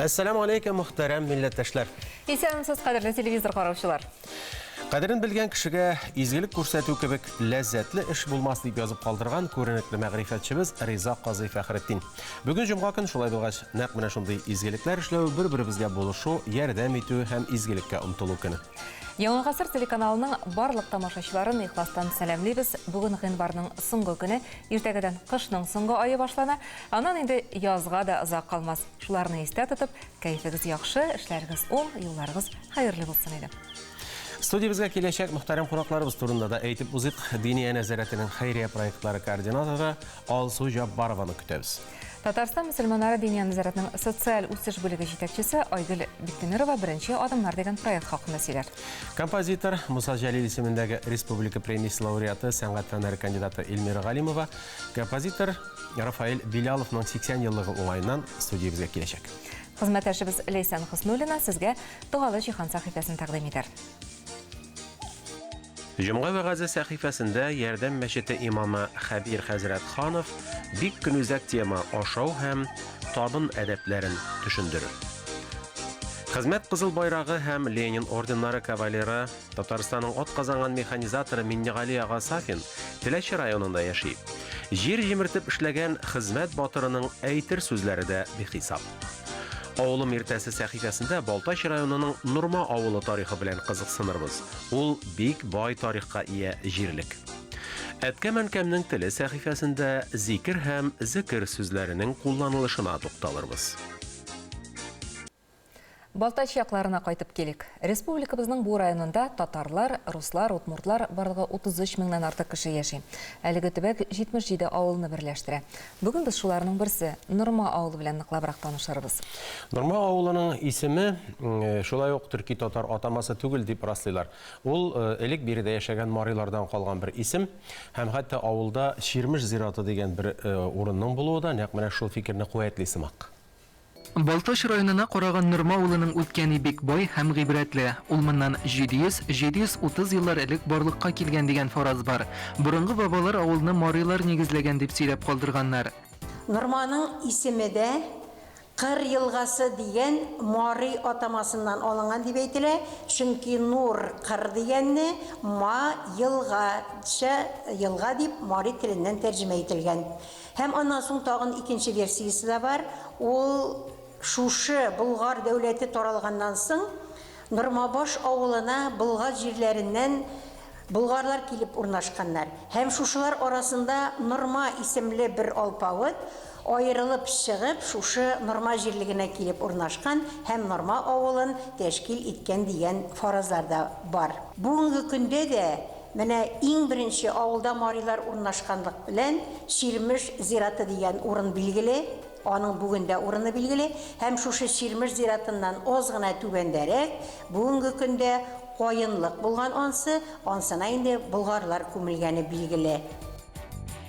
Әссәламү алейкум, мөхтәрәм милләттәшләр. Исәнмесез, кадерле телевизор караучылар. Кадерен белгән кешегә изгелек күрсәтү кебек ләззәтле эш булмас дип язып калдырган күренекле мәгърифәтчебез Риза Казый Фәхретдин. Бүген җомга көн, шулай булгач, нәкъ менә шундый изгелекләр эшләү, бер-беребезгә булышу, ярдәм итү һәм изгелеккә омтылу көне. Яңа гасыр телеканалының барлык тамашачыларын ихластан сәламлибез. Бүген гыйнварның соңгы көне, иртәгәдән кышның соңгы ае башлана. Аннан инде язга да озак калмас. Шуларны истә тотып, кәефегез яхшы, эшләрегез уң, юлларыгыз хәерле булсын иде. Студиябезгә киләчәк мөхтәрәм кунакларыбыз турында да әйтеп узыйк. Диния нәзарәтенең хәйрия проектлары координаторы Алсу Җаббарованы көтәбез. Татарстан мөселманнары Диния нәзарәтенең социаль үсеш бүлеге җитәкчесе Айгөл Биктимирова Беренче адымнар дигән проект хакында сөйләр. Композитор, Муса Җәлил исемендәге республика премиясе лауреаты, сәнгать фәннәре кандидаты Эльмира Галимова, композитор Рафаэль Биляловның 80 еллыгы уңаеннан студиябезгә киләчәк. Хезмәттәшебез Ләйсән Хөснуллина сезгә Догалы җиһан сәхифәсен тәкъдим итәр. Җомга вәгазе сәхифәсендә Ярдәм мәчете имамы Хәбир хәзрәт Ханов бик көнүзәк тема ашау һәм табын әдәпләрен төшендерер. Хезмәт Кызыл Байрагы һәм Ленин орденнары кавалеры, Татарстанның атказанган механизаторы Миннегали ага Сафин Теләче районында яши. Җир җимертеп эшләгән хезмәт батырының әйтер сүзләре дә бихисап. Авылым иртәсе сәхифәсендә Балтач районының Норма авылы тарихы белән кызыксынырбыз. Ул бик бай тарихка ия җирлек. Әткәм-әнкәмнең теле сәхифәсендә зикер һәм зекер сүзләренең кулланылышына тукталырбыз. Балтач якларына кайтып килик. Республикабызның бу районында татарлар, руслар, удмуртлар барлыгы 33 меңнән артык кеше яши. Әлеге төбәк 77 авылны берләштерә. Бүген без шуларның берсе, Норма авылы белән ныклабрак танышырбыз. Норма авылының исеме шулай ук төрки-татар атамасы түгел дип раслыйлар. Ул элек биредә яшәгән марилардан калган бер исем һәм хәтта авылда Чирмеш зираты дигән бер урынның булуы да нәкъ менә шул фикерне куәтли сымак. Балтач районына караган Норма авылының үткәне бик бай һәм гыйбрәтле. Ул моннан 700, 730 еллар элек барлыкка килгән дигән фараз бар. Борынгы бабалар авылны марилар нигезләгән дип сөйләп калдырганнар. Норманың исеме дә Кыр елгасы дигән мари атамасыннан алынган дип әйтелә, чөнки нур, кыр дигәнне, ма, елга, ча, елга дип мари теленнән тәрҗемә ителгән. Һәм аннан соң тагын икенче версиясе дә бар, ул шушы Болгар дәүләте таралганнан соң Нормабаш авылына Болгар җирләреннән болгарлар килеп урнашканнар. Һәм шушылар арасында Норма исемле бер алпавыт аерылып чыгып шушы Норма җирлегенә килеп урнашкан һәм Норма авылын тәшкил иткән дигән фаразлар да бар. Бүгенге көндә дә Менә иң беренче авылда марилар урнашканлык белән Чирмеш зираты дигән урын билгеле, аның бүген дә урыны билгеле, һәм шушы Чирмеш зиратыннан аз гына түбәндәрәк, бүгенге көндә каенлык булган ансы, ансына инде болгарлар күмелгәне билгеле.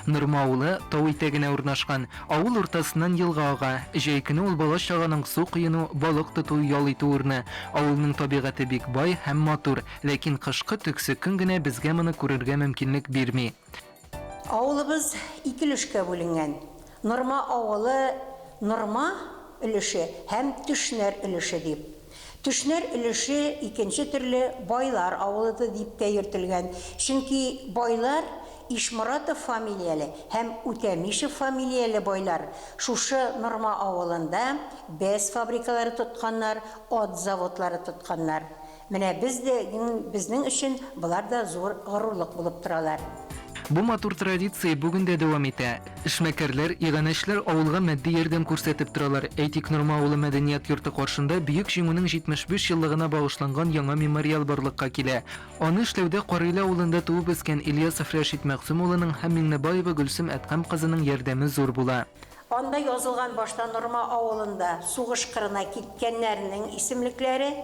Норма авылы тау итәгенә урнашкан. Авыл уртасыннан елга ага. Җәй көне ул бала-чаганың су коену, балык тоту, ял итү урыны. Авылның табигате бик бай һәм матур. Ләкин кышкы төксе көн генә безгә моны күрергә мөмкинлек бирми. Авылыбыз ике өлешкә бүленгән. Норма авылы Норма өлеше һәм Төшнәр өлеше дип. Төшнәр өлеше икенче төрле Байлар авылы да дип тә йөртелгән. Чөнки байлар Ишморатов фамилияле һәм Үтәмишев фамилияле байлар шушы Норма авылында бәз фабрикалары тотканнар, ат заводлары тотканнар. Менә без дә, безнең өчен болар да зур горурлык булып торалар. Бу матур традиция бүген дә дәвам итә. Эшмәкәрләр, иганәчеләр авылга матди ярдәм күрсәтеп торалар. Әйтик, Норма авылы мәдәният йорты каршында Бөек Җиңүнең 75 еллыгына багышланган яңа мемориал барлыкка килә. Аны эшләүдә Карыйлы авылында туып үскән Ильясов Рәшит Мәгъсүм улының һәм Миңнебаева Гөлсем Әдһәм кызының ярдәме зур була. Анда язылган башта Норма авылында сугыш кырына киткәннәрнең исемлекләре,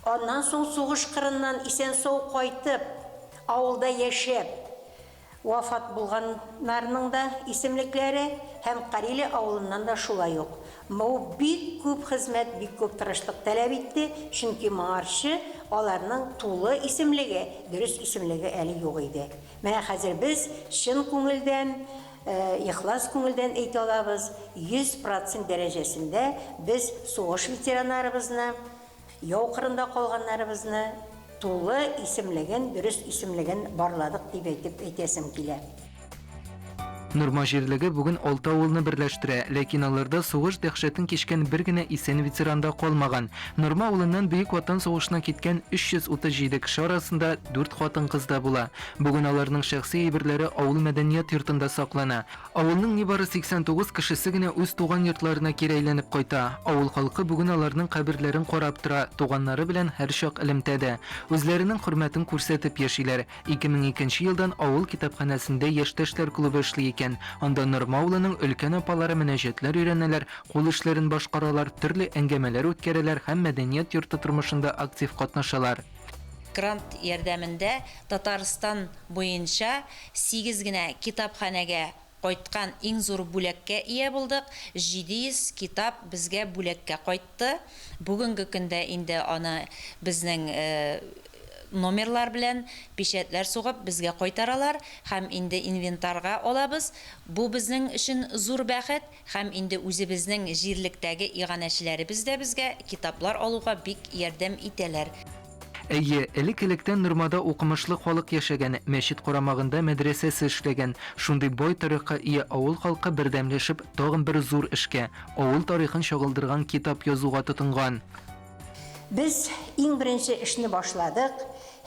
Аннан соң сугыш кырыннан исән-сау кайтып, авылда яшәп, вафат булганнарның да исемлекләре һәм Кариле авылыннан да шулай ук. Бу бик күп хезмәт, бик күп тырышлык таләп итте, чөнки моңарчы аларның тулы исемлеге, дөрес исемлеге әле юк иде. Менә хәзер без чын күңелдән. Ихлас күңелдән әйтә алабыз, 100 процент дәрәҗәсендә без сугыш ветераннарыбызны, яу кырында калганнарыбызны тулы исемлеген, дөрес исемлеген барладык дип әйтеп әйтәсем килә. Норма җирлеге бүген алты авылны берләштерә, ләкин аларда сугыш дәһшәтен кичкән бер генә исән ветеран да калмаган. Норма авылыннан Бөек Ватан сугышына киткән 337 кеше арасында дүрт хатын-кыз да була. Бүген аларның шәхси әйберләре авыл мәдәният йортында саклана. Авылның нибары 89 кешесе генә үз туган йортларына кире әйләнеп кайта. Авыл халкы бүген аларның каберләрен карап тора, туганнары белән һәрчак элемтәдә. Үзләренең хөрмәтен күрсәтеп яшиләр. 2002 нче елдан авыл китапханәсендә яшьтәшләр клубы эшли икән. Анда Норма авылының өлкән апалары мөнәҗәтләр өйрәнәләр, кул эшләрен башкаралар, төрле әңгәмәләр үткәрәләр һәм мәдәният йорты тормышында актив катнашалар. Грант ярдәмендә Татарстан буенча сигез генә китапханәгә Кайткан иң зур бүләккә ия булдык, 700 китап безгә бүләккә кайтты. Бүгенге көндә инде аны безнең номерлар белән печатьләр сугып безгә кайтаралар һәм инде инвентарьга алабыз. Бу безнең өчен зур бәхет һәм инде үзебезнең җирлектәге иганәчеләребез дә безгә китаплар алуга бик ярдәм итәләр. Әйе, элек-электән Нормада укымышлы халык яшәгән, мәчет карамагында мәдрәсәсе эшләгән. Шундый бай тарихка ия авыл халкы бердәмләшеп тагын бер зур эшкә, авыл тарихын чагылдырган китап язуга тотынган. Без иң беренче эшне башладык,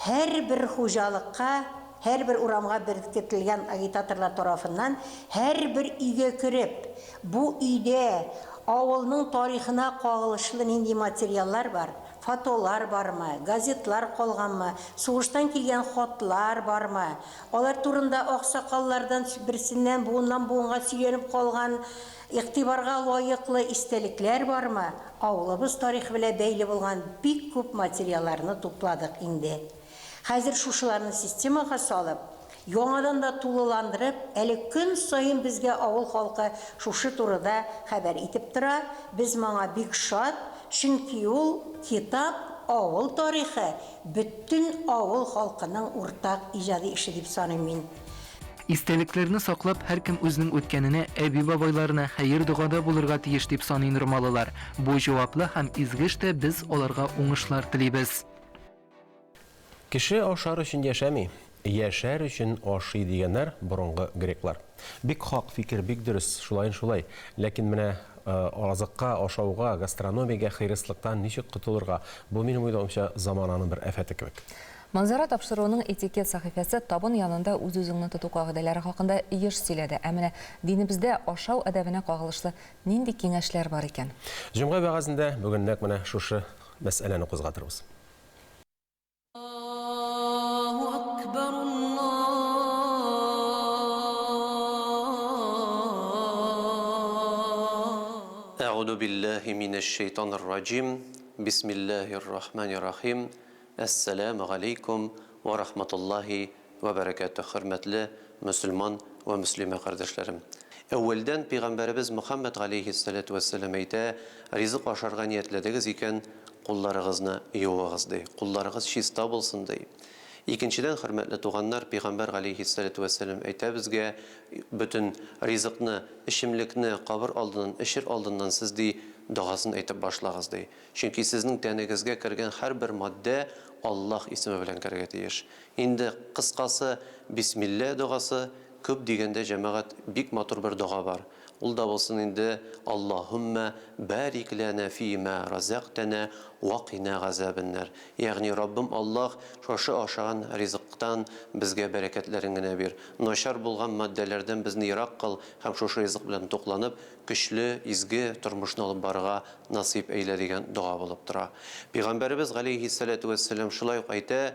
һәрбер хуҗалыкка, һәрбер урамга беркетелгән агитаторлар тарафыннан һәрбер өйгә кереп, бу өйдә авылның тарихына кагылышлы нинди материаллар бар, Фотолар бармы, газетлар калганмы, сугыштан килгән хатлар бармы, алар турында аксакаллардан берсеннән буыннан буынга сөйләнеп калган игътибарга лаеклы истәлекләр бармы, авылыбыз тарихы белән бәйле булган бик күп материалларны тупладык инде. Хәзер шушыларны системага салып, яңадан да тулыландырып, әле көн саен безгә авыл халкы шушы турыда хәбәр итеп тора, без моңа бик шат, чөнки ул китап авыл тарихы, бөтен авыл халкының уртак иҗади эше дип саныйм мин. Истәлекләрне саклап, һәркем үзенең үткәненә, әби-бабайларына хәер-догада булырга тиеш, дип саный нормалылар. Бу җаваплы һәм изге эштә без аларга уңышлар телибез. Кеше ашар өчен яшәми, яшәр өчен ашый дигәннәр борынгы греклар. Бик хак фикер, бик дөрес, шулаен шулай. Ләкин менә азыкка, ашауга, гастрономиягә хыйрыслыктан ничек котылырга? Бу, минем уйлавымча, замананың бер афәте кебек. Манзара тапшыруының Этикет сәхифәсе табын янында үз-үзеңне тоту кагыйдәләре хакында еш сөйләде. Ә менә динебездә ашау әдәбенә кагылышлы нинди киңәшләр бар икән? Җомга вәгазендә бүген нәкъ менә шушы мәсьәләне кузгатырбыз. Әгуду биллаһи минәш шәйтанир раҗим. Бисмиллаһир рахманир рахим. Әссәламү галәйкүм вә рахматуллаһи вә бәрәкәтүһ, хөрмәтле мөселман вә мөслимә кардәшләрем! Әүвәлдән пәйгамбәребез Мөхәммәд галәйһиссәләтү вәссәлам әйтә, Ризык ашарга ниятләдегез икән, кулларыгызны юыгыз, ди, кулларыгыз чиста булсын, ди. Икенчедән, хөрмәтле туганнар, пәйгамбәр галәйһиссәләтү вәссәлам әйтә безгә, бөтен ризыкны, эчемлекне кабыр алдыннан, эчер алдыннан сез, ди, догасын әйтеп башлагыз, ди. Чөнки сезнең тәнегезгә кергән һәрбер матдә Аллаһ исеме белән керергә тиеш. Инде, кыскасы, Бисмилла догасы, күп дигәндә, җәмәгать, бик матур бер дога бар. Ул да булсын инде, Аллаһуммә барик ләнә фимә разәктәнә вә кыйнә газәбеннәр. Ягъни, Раббым Аллаһ, шушы ашаган ризыктан безгә бәрәкәтләрен генә бир. Начар булган матдәләрдән безне ерак кыл һәм шушы ризык белән тукланып, көчле, изге тормышны алып барырга насыйп әйлә дигән дога булып тора. Пигамбәребез галәйһиссәләтү вәссәлам шулай ук әйтә,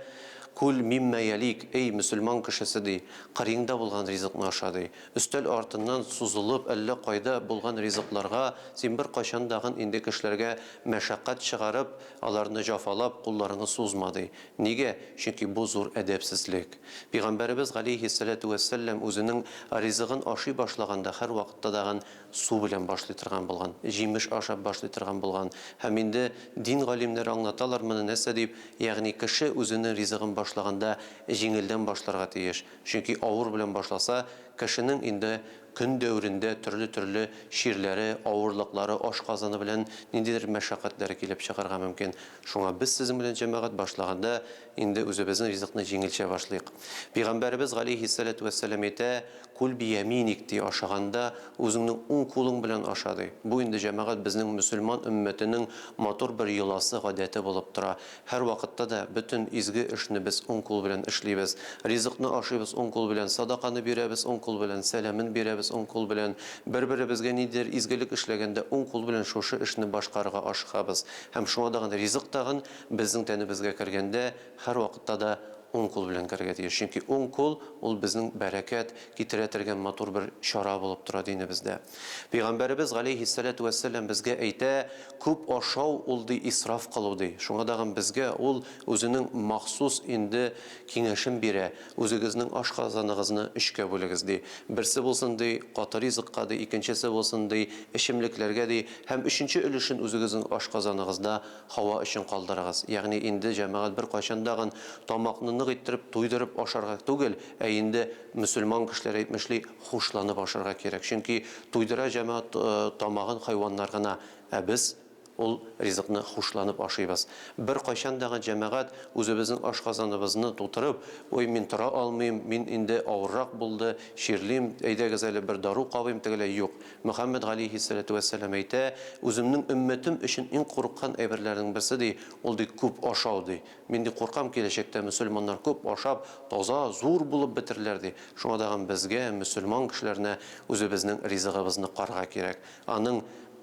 Кул миммә ялик, әй, мөселман кешесе, ди, кырыеңда булган ризыкны аша, ди. Өстәл артыннан сузылып әллә кайда булган ризыкларга син беркайчан дагын инде кешеләргә мәшәкать чыгарып, аларны җафалап, кулларыңны сузма, ди. Нигә? Чөнки бу зур әдәпсезлек. Пигамбәребез галәйһиссәләтү вәссәлам үзенең ризыгын ашый башлаганда һәрвакытта дагын су белән башлый торган булган, җимеш ашап башлый торган булган. Һәм инде дин галимнәре аңлаталар моны нәрсә дип, ягъни кеше үзенең ризыгын башлаганда җиңелдән башларга тиеш. Чөнки авыр белән башласа, кешенең инде көн дәверендә төрле-төрле чирләре, авырлыклары, ашказаны белән ниндидер мәшәкатьләре килеп чыгарга мөмкин. Шуңа без сезнең белән, җәмәгать, башлаганда инде үзебезнең ризыкны җиңелчә башлыйк. Пәйгамбәребез галәйһиссәләтү вәссәлам әйтә, Куль бияминик, ди, ашаганда үзеңнең уң кулың белән аша, ди. Бу инде, җәмәгать, безнең мөселман өммәтенең матур бер йоласы, гадәте булып тора. Һәрвакытта да бөтен изге эшне без уң кул белән эшлибез. Ризыкны ашыйбыз уң кул белән, садаканы бирәбез уң кул белән, сәламен бирәбез уң кул белән. Бер-беребезгә ниндидер изгелек эшләгәндә уң кул белән шушы эшне башкарырга ашыгабыз. Һәм шуңа тагын ризык тагын безнең тәнебезгә кергәндә һәрвакытта да уң кул белән керергә тиеш. Чөнки уң кул ул безнең бәрәкәт китерә тергән матур бер чара булып тора динебездә. Пәйгамбәребез галәйһиссәләтү вәссәлам безгә әйтә, күп ашау ул ди исраф кылу ди. Шуңа тагын безгә ул үзенең махсус инде киңәшен бирә, үзегезнең ашказаныгызны өчкә бүлегез ди. Берсе булсын ди каты ризыкка ди, икенчесе булсын ди эчемлекләргә ди һәм өченче өлешен үзегезнең ашказаныгызда һава өчен калдырыгыз. Ягъни инде, җәмәгать, беркайчан дагын тамакны нык иттереп, туйдырып ашарга түгел, ә инде, мөселман кешеләре әйтмешли, хушланып ашарга кирәк. Чөнки туйдыра, җәмәгать, тамагын хайваннар гына, ә без ул ризыкны хушланып ашыйбыз. Беркайчан дагын, җәмәгать, үзебезнең ашказаныбызны тутырып, Ой, мин тора алмыйм, мин инде авыррак булды, чирлим, әйдәгез әле бер дару кабыйм, тегеләй, юк. Мөхәммәд галәйһиссәләтү вәссәлам әйтә, Үземнең өммәтем өчен иң курыккан әйберләрнең берсе, ди, ул, ди, күп ашау, ди. Мин, ди, куркам, киләчәктә мөселманнар күп ашап, таза, зур булып бетерләр, ди. Шуңа тагын безгә, мөселман кешеләренә, үзебезнең ризыгыбызны карарга кирәк. Аның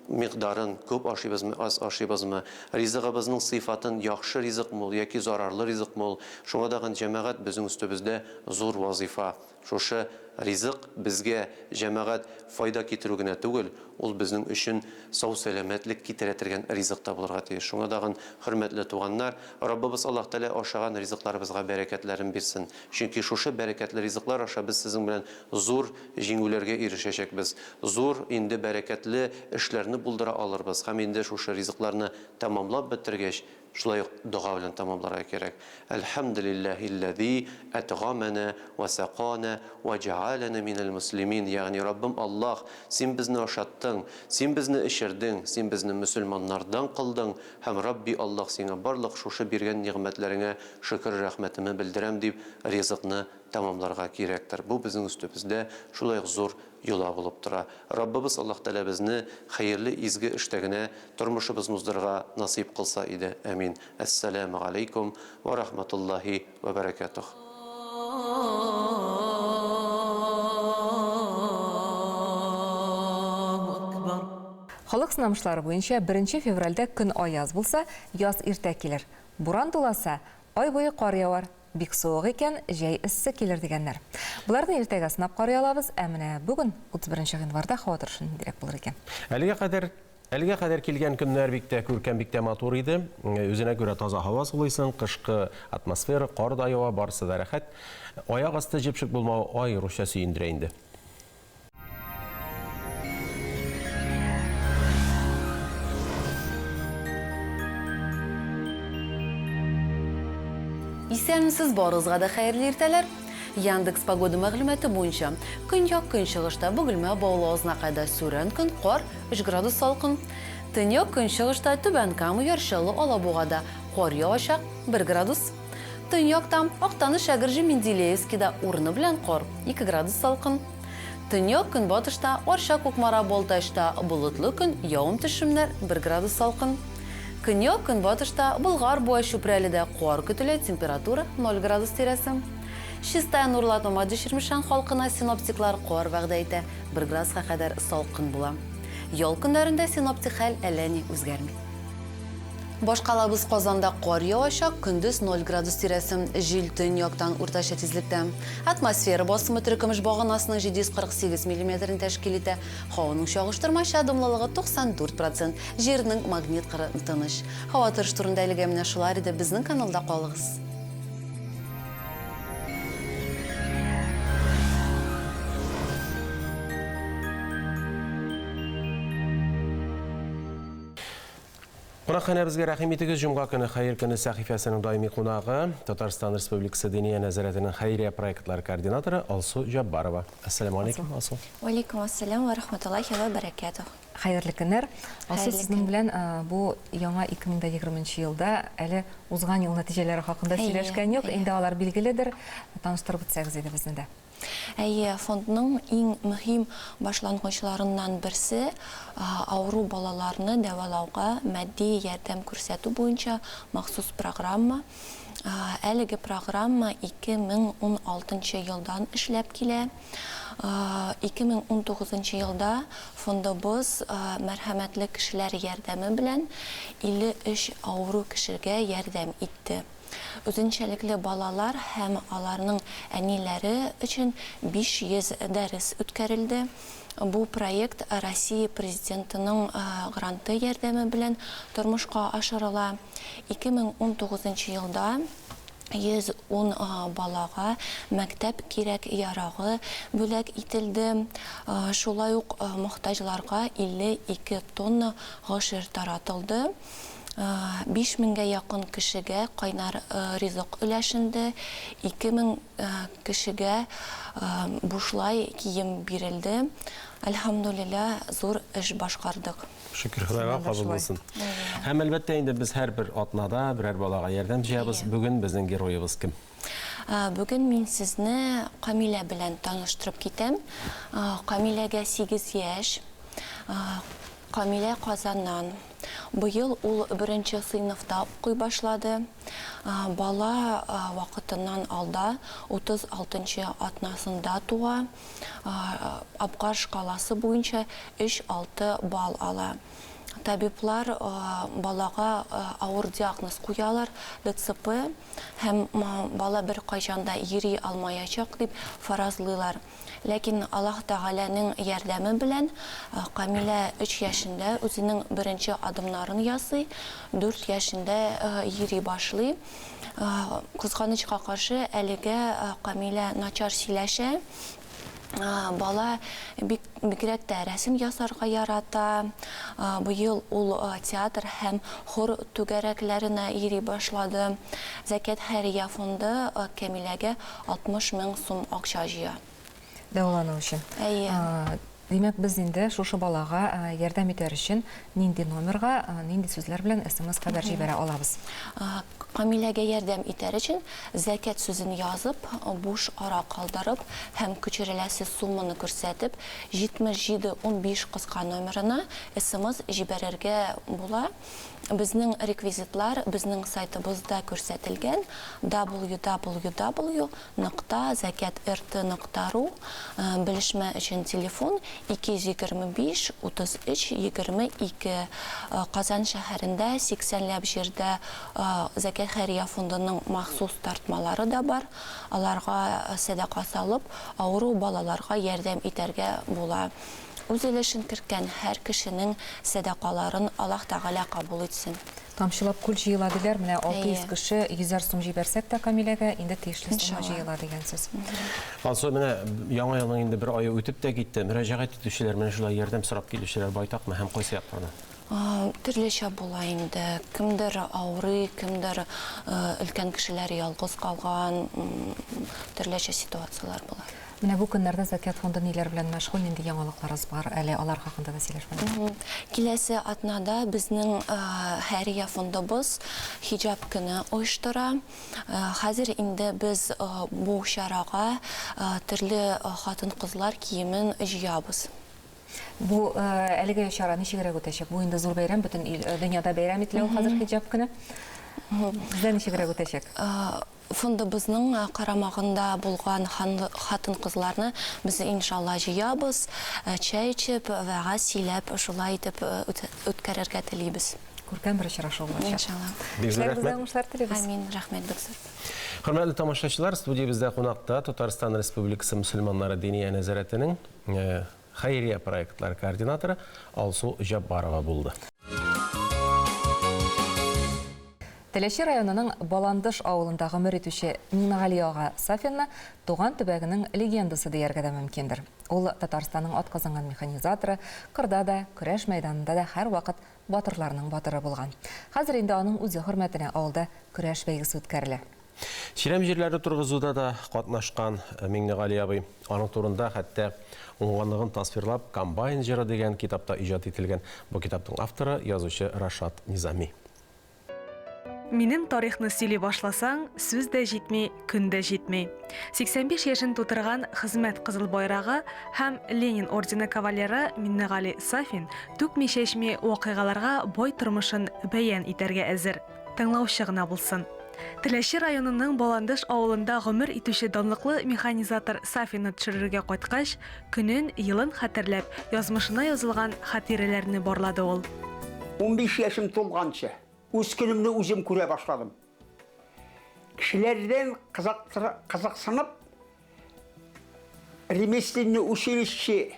микъдарын, күп ашыйбызмы, аз ашыйбызмы, ризыгыбызның сыйфатын, яхшы ризыкмы ул яки зарарлы ризыкмы ул. Шуңа тагын, җәмәгать, безнең өстебездә зур вазыйфа. Шушы ризык безгә, җәмәгать, файда китерү генә түгел, ул безнең өчен сау-сәламәтлек китерә тергән ризык та булырга тиеш. Шуңа тагын, хөрмәтле туганнар, Раббыбыз Аллаһ Тәгалә ашаган ризыкларыбызга бәрәкәтләрен бирсен. Чөнки шушы бәрәкәтле ризыклар аша без сезнең белән зур җиңүләргә ирешәчәкбез, зур инде бәрәкәтле эшләрне булдыра алырбыз һәм инде шушы ризыкларны тәмамлап бетергәч, Шулай ук дога белән тәмамларга кирәк. Әлхәмделилләһилләзи әтгамәнә вә сәканә вә җәгаләнә минәл мөслимин, ягъни Раббым Аллаһ, Син безне ашаттың, Син безне эчердең, Син безне мөселманнардан кылдың һәм Рабби Аллаһ Сиңа барлык шушы биргән нигъмәтләреңә шөкер-рәхмәтеме белдерәм дип ризыкны тәмамларга кирәктер. Бу безнең өстебездә шулай ук зур йола булып тора. Раббыбыз Аллаһ Тәгалә безне хәерле изге эштә генә тормышыбызны уздырырга насыйп кылса иде. Әмин. Әссәләмү галәйкүм вә рахматуллаһи вә бәрәкәтүһ. Халык сынамышлары буенча, беренче февральдә көн аяз булса, яз иртә килер. Буран дуласа, ай буе кар явар. Бик суык икән, җәй эссе килер дигәннәр. Боларны иртәгә сынап карый алабыз, ә менә бүген, 31 гыйнварда һава торышы ниндирәк булыр икән? Әлегә кадәр Әлегә кадәр килгән көннәр бик тә күркәм, бик тә матур иде. Үзенә күрә таза һава сулыйсың, кышкы атмосфера, кар да ява, барысы да рәхәт. Аяк асты җепшек булмавы аеруча сөендерә инде. Исәнмесез, барыгызга да хәерле иртәләр. Яндекс Погода мәгълүматы буенча, көньяк-көнчыгышта Бөгелмә, Баулы, Азнакайда сүрән көн, кар, 3 градус салкын. Төньяк-көнчыгышта Түбән Кама, Яр Чаллы, Алабугада кар явачак, 1 градус. Төньякта Актаныш, Әгерҗе, Менделеевскида урыны белән кар, 2 градус салкын. Төньяк-көнбатышта, Арча, Кукмара, Балтачта болытлы көн, явым-төшемнәр, бер градус салкын. Көньяк-көнбатышта, Болгар, Буа, Чүпрәледә кар көтелә, температура, ноль градус тирәсе. Чистай, Нурлат, Мамадыш, Чирмешән халкына синоптиклар кар вәгъдә итә, бер градуска кадәр салкын була. Ял көннәрендә синоптик хәл әллә ни үзгәрми. Башкалабыз Казанда кар явачак, көндез 0 градус тирәсе, җил төньяктан уртача тизлектә. Атмосфера басымы терекөмеш баганасының 748 миллиметрын тәшкил итә, һаваның чагыштырмача дымлылыгы 94 процент, җирнең магнит кыры тыныч. Һава торышы турында әлегә менә шулар иде, безнең каналда калыгыз. Кунакханәбезгә рәхим итегез. Җомга көне Хәер көне сәхифәсенең даими кунагы, Татарстан Республикасы Диния нәзарәтенең хәйрия проектлары координаторы Алсу Җаббарова. Әссәламү алейкум, Алсу. Вәлейкум ассалам вә рахматуллахи вә бәрәкәтүһ. Хәерле көннәр. Алсу, сезнең белән бу яңа 2020 нче елда әле узган ел нәтиҗәләре хакында сөйләшкән юк, инде алар билгеледер. Таныштырып үтсәгез иде безне дә. Әйе, фондның иң мөһим башлангычларыннан берсе, авыру балаларны дәвалауга матди ярдәм күрсәтү буенча махсус программа. Әлеге программа 2016 нчы елдан эшләп килә. 2019 нчы елда фондыбыз мәрхәмәтле кешеләр ярдәме белән 53 авыру кешегә ярдәм итте. Үзенчәлекле балалар һәм аларның әниләре өчен 500 дәрес үткәрелде. Бу проект Россия Президентының гранты ярдәме белән тормышка ашырыла. 2019 елда 110 балага мәктәп кирәк-ярагы бүләк ителде. Шулай ук мохтаҗларга 52 тонна гошер таратылды. 5 меңгә якын кешегә кайнар ризык өләшенде, 2 мең кешегә бушлай кием бирелде. Әлхәмдүлилләһ, зур эш башкардык. Шөкер Ходайга, кабул булсын. Һәм әлбәттә инде без һәрбер атнада берәр балага ярдәм җыябыз. Бүген безнең героебыз кем? Бүген мин сезне Камилә белән таныштырып китәм. Камиләгә 8 яшь. Камилә Казаннан. Быел ул беренче сыйныфта укый башлады. Бала вакытыннан алда, 36 нчы атнасында туа. Апгар шкаласы буенча өч, алты балл ала. Табиблар балага авыр диагноз куялар, ДЦП, һәм бала беркайчан да йөри алмаячак дип фаразлыйлар. Ләкин Аллаһ Тәгаләнең ярдәме белән Камилә өч яшендә үзенең беренче адымнарын ясый, дүрт яшендә йөри башлый. Кызганычка каршы, әлегә Камилә начар сөйләшә. Бала бик бигрәк тә рәсем ясарга ярата. Быел ул театр һәм хор түгәрәкләренә йөри башлады. Зәкят хәйрия фонды Камиләгә 60 мең сум акча җыя. Дәвалану өчен. Әйе. Димәк, без инде шушы балага ярдәм итәр өчен нинди номерга, нинди сүзләр белән смс хәбәр җибәрә алабыз? Камиләгә ярдәм итәр өчен зәкят сүзен язып, буш ара калдырып һәм күчереләсе сумманы күрсәтеп, 77 15 кыска номерына смс җибәрергә була. Безнең реквизитлар безнең сайтыбызда күрсәтелгән, www нокта зәкят рт нокта ру, белешмә өчен телефон, 225 33 22. Казан шәһәрендә 80 ләп җирдә Зәкят хәйрия фондының махсус тартмалары да бар, аларга сәдака салып, авыру балаларга ярдәм итәргә була. Үз өлешен керткән һәр кешенең сәдакаларын Аллаһ Тәгалә кабул итсен. Тамчылап күл җыела диләр, менә 600 кеше йөзәр сум җибәрсәк тә Камиләгә, инде тиешле сумма җыела дигән сүз. Алсу, менә Яңа елның инде бер ае үтеп тә китте. Мөрәҗәгать итүчеләр, менә шулай ярдәм сорап килүчеләр байтакмы һәм кайсы яклардан? Төрлечә була инде. Кемдер авырый, кемдер өлкән кешеләр ялгыз калган, төрлечә ситуацияләр була. Менә бу көннәрдә Зәкят фонды ниләр белән мәшгуль, нинди яңалыкларыгыз бар әле, алар хакында да сөйләшмәдек. Киләсе атнада безнең хәйрия фондыбыз Хиҗап көне оештыра. Хәзер инде без бу чарага төрле хатын-кызлар киемен җыябыз. Бу әлеге чара ничегрәк үтәчәк? Бу инде зур бәйрәм, бөтен ил, дөньяда бәйрәм ителә ул хәзер Хиҗап көне. Бездә ничегрәк үтәчәк? Фондыбызның карамагында булган хатын-кызларны без иншалла җыябыз, чәй эчеп, вәгазь сөйләп, шулай итеп үткәрергә телибез. Күркәм бер очрашу булачак. Иншалла. Бик зур Эшләрегездә рәхмәт. уңышлар телибез. Амин, рәхмәт бик зур. Хөрмәтле тамашачылар, студиябездә кунакта Татарстан Республикасы мөселманнары Диния нәзарәтенең хәйрия проектлары координаторы Алсу Җаббарова булды. Теләче районының Баландыш авылында гомер итүче Миңнегали ага Сафинны туган төбәгенең легендасы дияргә дә мөмкиндер. Ул, Татарстанның атказанган механизаторы, кырда да, көрәш мәйданында да һәрвакыт батырларның батыры булган. Хәзер инде аның үзе хөрмәтенә авылда көрәш бәйгесе үткәрелә. Чирәм җирләре торгызуда да катнашкан Миңнегали абый. Аның турында хәтта уңганлыгын тасвирлап Комбайн җыры дигән китап та иҗат ителгән. Бу китапның авторы, язучы Рашат Низами. Минем тарихны сөйли башласаң, сүз дә җитми, көн дә җитми. 85 яшен тутырган Хезмәт Кызыл Байрагы һәм Ленин ордены кавалеры Миннегали Сафин түкми-чәчми вакыйгаларга бай тормышын бәян итәргә әзер. Тыңлаучы гына булсын. Теләче районының Баландыш авылында гомер итүче данлыклы механизатор Сафинны төшерергә кайткач, көнен, елын хәтерләп, язмышына язылган хатирәләрне барлады ул. 15 яшем тулганчы, үз көнемне үзем күрә башладым. Кешеләрдән кызыксынып, ремесленный училище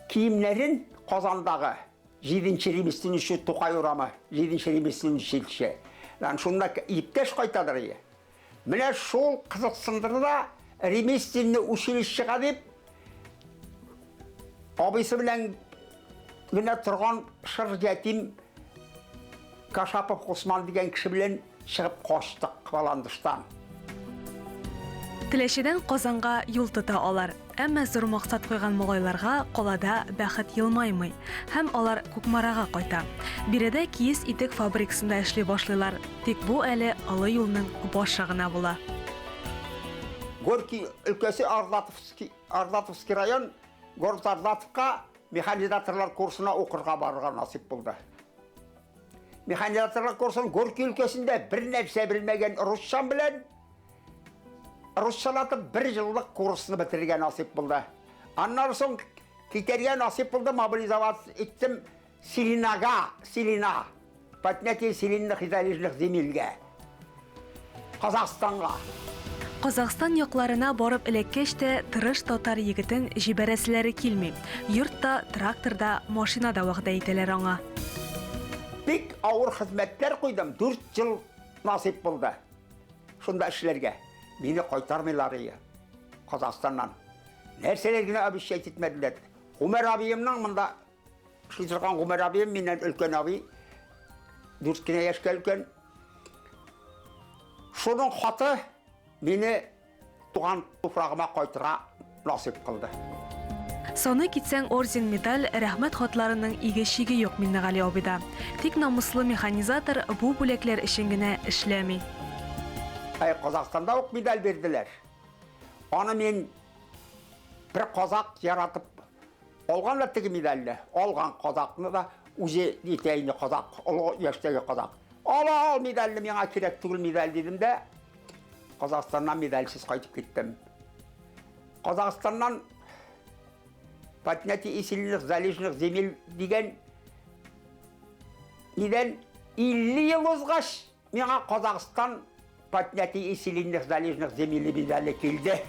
киемнәрен Казандагы Җиденче ремесленниче Тукай урамы, җиденче ремесленный училище. Дан шунда иптәш кайтадыр ие. Менә шул кызыксындырды да ремесленный училищега дип абыйсы белән генә торган шыр ятим Кашапов Госман дигән кеше белән чыгып качтык Баландыштан. Теләчедән Казанга юл тота алар. Әмма зур максат куйган малайларга калада бәхет елмаймый. Һәм алар Кукмарага кайта. Биредә киез итек фабрикасында эшли башлыйлар. Тик бу әле олы юлның башы гына була. Горький өлкәсе Ардатовский, Ардатовский район, город Ардатовка механизаторлар курсына укырга барырга насыйп булды. Механизаторлар курсын Горький өлкәсендә бер нәрсә белмәгән русчам белән русчалатып бер еллык курсны бетерергә насыйп булды. Аннан соң китәргә насыйп булды, мобилизоваться иттем Селинага, Селина, поднятие селинных и залежных земельгә. Казахстанга. Казахстан якларына барып эләккәч тә, тырыш татар егетен җибәрәселәре килми. Йорт та, трактор да, машина да вәгъдә итәләр аңа. Бик авыр хезмәтләр куйдым, дүрт ел насыйп булды шунда эшләргә. Мине кайтармыйлар ие Казахстаннан. Нәрсәләр генә обещать итмәделәр. Гомәр абыемның монда эшли торган Гомәр абыем миннән өлкән абый, дүрт кенә яшькә өлкән. Шуның хаты мине туган туфрагыма кайтырга насыйп кылды. Саный китсәң, орден-медаль, рәхмәт хатларының иге-чиге юк Миннегали абыйда. Тик намуслы механизатор бу бүләкләр өчен генә эшләми. Әй, Казахстанда ук медаль бирделәр. Аны мин бер казак яратып Алган да теге медальне, алган казакны да, үзе нитә инде казак, олы яшьтәге казак. Ала ал медальне, миңа кирәк түгел медаль дидем дә, Казахстаннан медальсез кайтып киттем. Казахстаннан поднятие сильных залежных земель дигән нидән 50 ел узгач Миңа Казахстан поднятие и селенных залежных земель медале килде.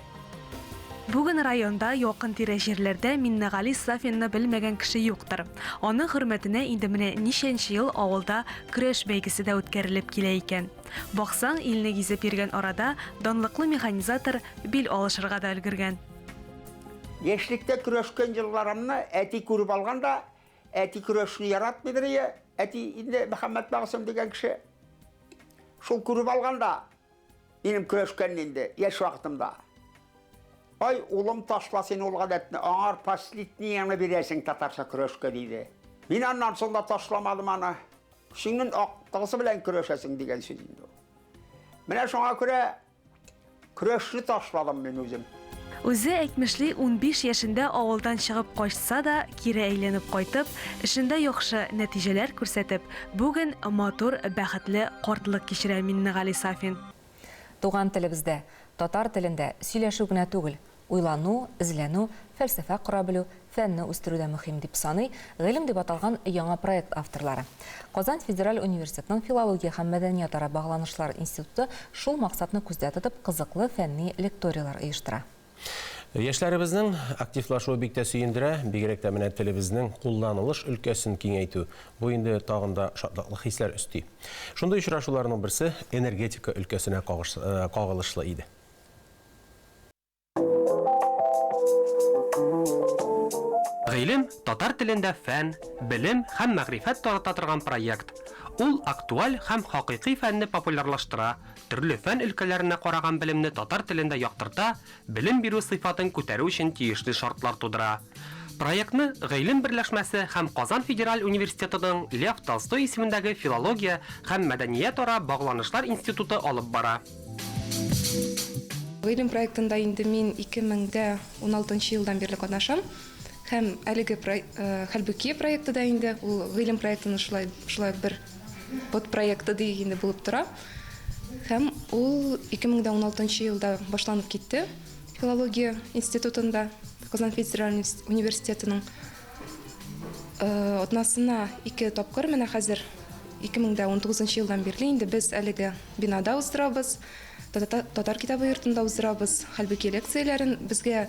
Бүген районда, якын-тирә җирләрдә Миннегали Сафинны белмәгән кеше юктыр. Аның хөрмәтенә инде менә ничәнче ел авылда көрәш бәйгесе дә үткәрелеп килә икән. Баксаң, илне гизеп йөргән арада данлыклы механизатор бил алышырга да өлгергән. Яшьлектә көрәшкән елларымны әти күреп алган да, Әти көрәшне яратмыйдыр ие, әти инде Мөхәммәт Мәгъсүм дигән кеше. Шул күреп алган да, минем көрәшкәнне инде яшь вакытымда. Ай, улым, ташла син ул гадәтне, аңар последнийыңны бирәсең татарча көрәшкә, диде. Мин аннан соң да ташламадым аны. Көчеңнең актыгысы белән көрәшәсең дигән сүз инде ул. Менә шуңа күрә Көрәшне ташладым мин үзем. Үзе әйтмешли, 15 яшендә авылдан чыгып качса да, кире әйләнеп кайтып, эшендә яхшы нәтиҗәләр күрсәтеп, бүген матур, бәхетле картлык кичерә Миннегали Сафин. Туган телебездә, татар телендә сөйләшү генә түгел, Уйлану, эзләнү, фәлсәфә кора белү, фәнне үстерү дә мөһим, дип саный Гыйлем дип аталган яңа проект авторлары. Казан федераль университетының Филология һәм мәдәниятара багланышлар институты шул максатны күздә тотып кызыклы фәнни лекторийлар оештыра. Яшьләребезнең активлашуы бик тә сөендерә, бигрәк тә менә телебезнең кулланылыш өлкәсен киңәйтү, бу инде тагын да шатлыклы хисләр өсти. Шундый очрашуларның берсе энергетика өлкәсенә кагылышлы иде. Гыйлем, татар телендә фән, белем һәм мәгърифәт тарата торган проект. Ул актуаль һәм хакыйкый фәнне популярлаштыра, төрле фән өлкәләренә караган белемне татар телендә яктырта, белем бирү сыйфатын күтәрү өчен тиешле шартлар тудыра. Проектны Гыйлем берләшмәсе һәм Казан федераль университетының Лев Толстой исемендәге филология һәм мәдәниятара багланышлар институты алып бара. Гыйлем проектында инде мин 2016 нчы елдан бирле катнашам. Һәм әлеге Хәлбуки проекты да инде ул Гыйлем проектының шулай шулай бер подпроекты диек инде булып тора. Һәм ул 2016 елда башланып китте филология институтында, Казан федераль университетының. Атнасына ике тапкыр менә хәзер 2019 елдан бирле инде без әлеге бинада уздырабыз. Татар китабы йортында уздырабыз. Хәлбуки лекцияләрен безгә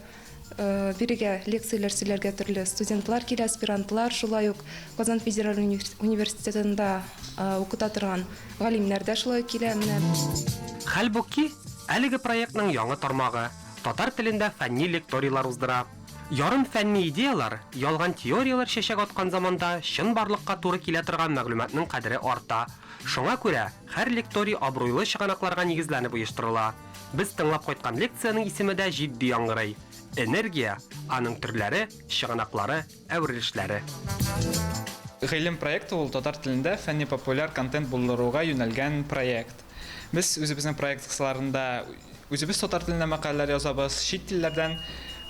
Бирегә лекцияләр сөйләргә төрле студентлар килә, аспирантлар, шулай ук Казан федераль университетында укыта торган галимнәр дә шулай ук килә. Менә. Хәлбуки, әлеге проектның яңа тармагы, татар телендә фәнни лекторийлар уздыра. Ярым фәнни идеяләр, ялган теорияләр чәчәк аткан заманда чынбарлыкка туры килә торган мәгълүматның кадере арта. Шуңа күрә һәр лекторий абруйлы чыганакларга нигезләнеп оештырыла. Без тыңлап кайткан лекциянең исеме дә җитди яңгырый, Энергия, аның төрләре, чыганаклары, әверелешләре. Гыйлем проекты ул татар телендә фәнни-популяр контент булдыруга юнәлгән проект. Без үзебезнең проект кысаларында үзебез татар теленә мәкаләләр язабыз, чит телләрдән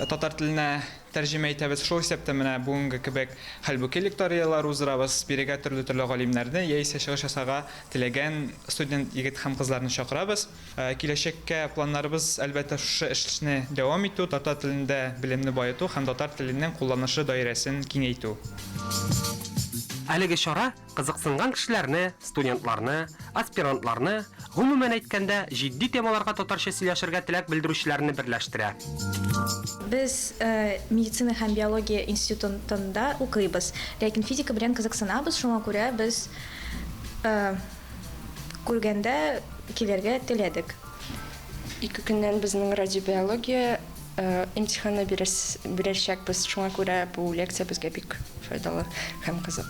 татар теленә тәрҗемә итәбез. Шул исәптән менә бүгенге кебек хәлбуки лекторияләр уздырабыз. Бирегә төрле-төрле галимнәрне яисә чыгыш ясарга теләгән студент егет һәм кызларны чакырабыз. Киләчәккә планнарыбыз, әлбәттә, шушы эшне дәвам итү, татар телендә белемне баету һәм татар теленең кулланышы даирәсен киңәйтү. Әлеге чара кызыксынган кешеләрне, студентларны, аспирантларны, гомумән әйткәндә, җитди темаларга татарча сөйләшергә теләк белдерүчеләрне берләштерә. Без медицина һәм биология институтында укыйбыз, ләкин физика белән кызыксынабыз, шуңа күрә без Күргәндә килергә теләдек. Ике көннән безнең радиобиология имтиханы бирәчәкбез, шуңа күрә бу лекция безгә бик файдалы һәм кызык.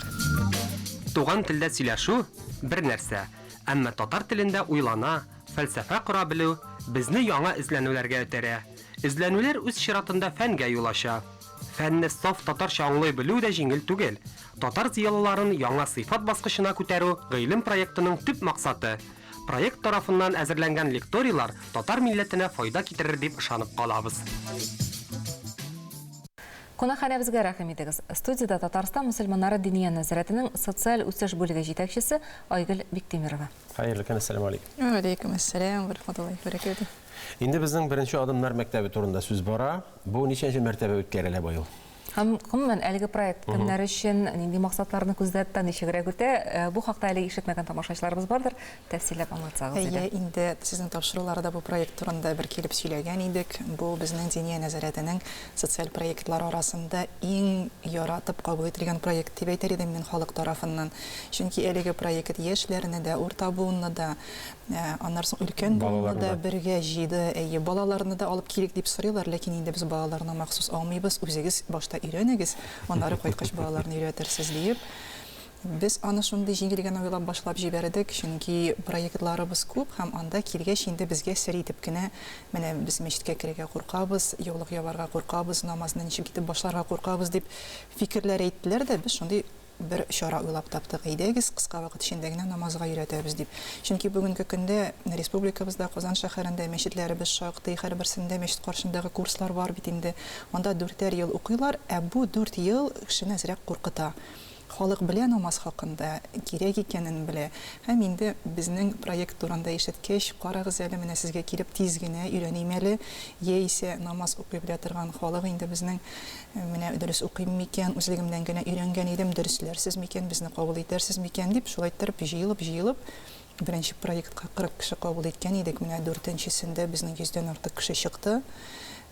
Туган телдә сөйләшү, бер нәрсә, әмма татар телендә уйлана, фәлсәфә кора белү безне яңа эзләнүләргә этәрә. Эзләнүләр үз чиратында фәнгә юл ача. Фәнне саф татарча аңлый белү дә җиңел түгел. Татар зыялыларын яңа сыйфат баскычына күтәрү Гыйлем проектының төп максаты. Проект тарафыннан әзерләнгән лекторийлар татар милләтенә файда китерер дип ышанып калабыз. Кунакханәбезгә рәхим итегез. Студиядә Татарстан мөселманнары Диния нәзарәтенең социаль үсеш бүлеге җитәкчесе Айгөл Биктимирова. Хәерле көн, әссәламү алейкум. Вә алейкум әссәлам вә рахматуллаһи вә бәрәкәтүһ. Инде безнең беренче адымнар мәктәбе турында сүз бара. Бу ничәнче мәртәбә үткәрелә быел? Һәм, гомумән, әлеге проект кемнәр өчен, нинди максатларны күздә тота, ничегрәк үтә, бу хакта әле ишетмәгән тамашачыларыбыз бардыр, тәфсилләп аңлатсагыз иде. Әйе, инде сезнең тапшыруларда бу проект турында бер килеп сөйләгән идек. Бу безнең Диния нәзарәтенең социаль проектлары арасында иң яратып кабул ителгән проект дип әйтер идем мин халык тарафыннан. Чөнки әлеге проект яшьләрне дә, урта буынны да, Аннары соң өлкән буынны да бергә җыйды. Әйе, балаларны да алып килик дип сорыйлар, ләкин инде без балаларны махсус алмыйбыз, үзегез башта өйрәнегез, аннары кайткач балаларны өйрәтерсез диеп. Без аны шундый җиңел генә уйлап башлап җибәрдек, чөнки проектларыбыз күп һәм анда килгәч инде безгә сер итеп кенә, менә без мәчеткә керергә куркабыз, яулык ябарга куркабыз, намазны ничек итеп башларга куркабыз дип фикерләр әйттеләр дә, без шундый бер чара уйлап таптык, әйдәгез, кыска вакыт эчендә генә намазга өйрәтәбез дип. Чөнки бүгенге көндә республикабызда, Казан шәһәрендә мәчетләребез шактый, һәрберсендә мәчет каршындагы курслар бар бит инде. Анда дүртәр ел укыйлар, ә бу дүрт ел кешене әзрәк куркыта. Халык белә намаз хакында, кирәк икәнен белә. Һәм инде безнең проект турында ишеткәч, карагыз әле, менә сезгә килеп тиз генә өйрәним әле, яисә намаз укый белә торган халык инде безнең Менә дөрес укыйм микән, үзлегемнән генә өйрәнгән идем, дөресләрсез микән, безне кабул итәрсез микән, дип, шулай иттереп, җыелып-җыелып, беренче проектка 40 кеше кабул иткән идек, менә дүртенчесендә безнең йөздән артык кеше чыкты.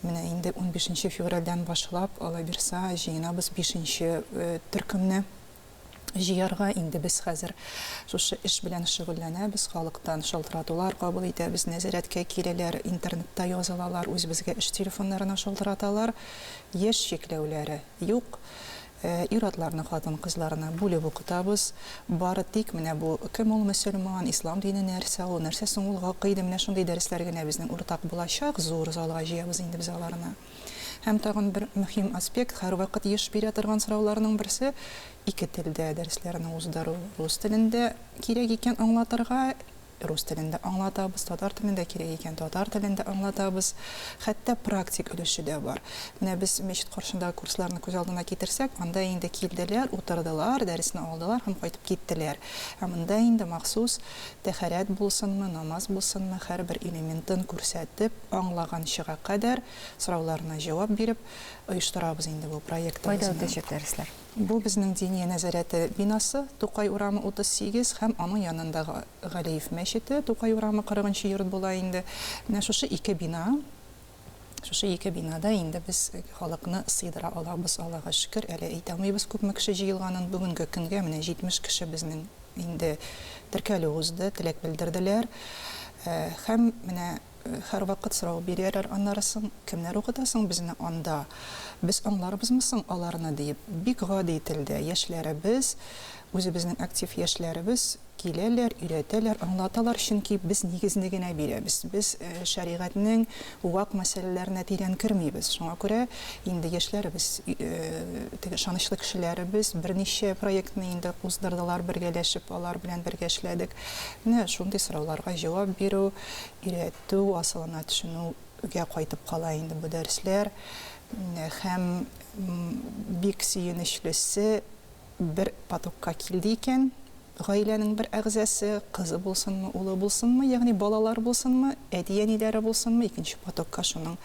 Менә инде унбишенче февральдән башлап, Аллабирса, җыенабыз бишенче төркемне җыярга. Инде без хәзер шушы эш белән шөгыльләнәбез, халыктан шалтыратулар кабул итәбез, нәзарәткә киләләр, интернетта язылалар, үзебезгә эш телефоннарына шалтыраталар. Яшь чикләүләре юк. Ир-атларны хатын-кызларына бүлеп укытабыз. Бары тик менә бу кем ул мөселман, ислам дине нәрсә ул, нәрсә соң ул гакыйдә, менә шундый дәресләр генә безнең уртак булачак. Зур залга җыябыз инде без аларны. Һәм тагын бер мөһим аспект, һәрвакыт еш бирә торган сорауларның берсе, ике телдә дәресләрне уздыру. Рус телендә кирәк икән аңлатырга, Рус телендә аңлатабыз, татар телендә кирәк икән, татар телендә аңлатабыз. Хәтта практик өлеше дә бар. Менә без мәчет каршындагы курсларны күз алдына китерсәк, анда инде килделәр, утырдылар, дәресне алдылар һәм кайтып киттеләр. Ә монда инде махсус тәһарәт булсынмы, намаз булсынмы, һәрбер элементын күрсәтеп, аңлаганчыга кадәр, сорауларына җавап биреп оештырабыз инде бу проектыбызны. Кайда үтәчәк дәресләр? Бу безнең Диния нәзарәте бинасы, Тукай урамы 38 һәм аның янындагы Галиев мәчете, Тукай урамы 40 нчы йорт була инде. Менә шушы ике бина, шушы ике бинада инде без халыкны сыйдыра алабыз, Аллага шөкер, әле әйтә алмыйбыз күпме кеше җыелганын. Бүгенге көнгә менә 70 кеше безнең инде теркәлү узды, теләк белдерделәр. Һәм менә Һәрвакыт сорау бирәләр аннары соң, кемнәр укыта соң безне анда? Без аңларбызмы соң аларны диеп. Бик гади телдә яшьләребез, үзебезнең актив яшьләребез киләләр, өйрәтәләр, аңлаталар, чөнки без нигезне генә бирәбез. Без шәригатьнең вак мәсьәләләренә тирән кермибез. Шуңа күрә инде яшьләребез, теге ышанычлы кешеләребез берничә проектны инде уздырдылар бергәләшеп, алар белән бергә эшләдек. Менә шундый сорауларга җавап бирү, өйрәтү, асылына төшенүгә кайтып кала инде бу дәресләр. Һәм бик сөенечлесе, бер потокка килде икән, гаиләнең бер әгъзасы, кызы булсынмы, улы булсынмы, ягъни балалар булсынмы, әти-әниләре булсынмы, икенче потокка шуның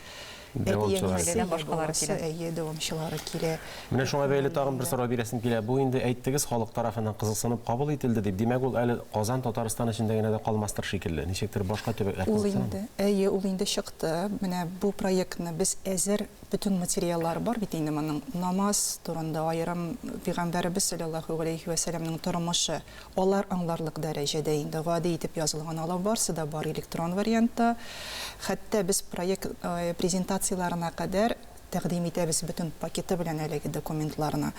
Дәвамчылары әти-әнисе, баласы, әйе, дәвамчылары килә. Менә шуңа бәйле тагын бер сорау бирәсем килә. Бу инде әйттегез, халык тарафыннан кызыксынып кабул ителде дип. Димәк, ул әле Казан, Татарстан эчендә генә дә калмастыр шикелле. Ничектер башка төбәкләр Ул кызыксына. инде, әйе, ул инде чыкты. Менә бу проектны без әзер, бөтен материаллары бар бит инде моның. Намаз турында аерым, пәйгамбәребез салләллаһу галәйһи вә сәлләмнең тормышы, алар аңларлык дәрәҗәдә инде гади итеп язылган. Алар барсы да бар электрон вариантта. Хәтта без проект презентацияләренә кадәр тәкъдим итәбез бөтен пакеты белән әлеге документларны.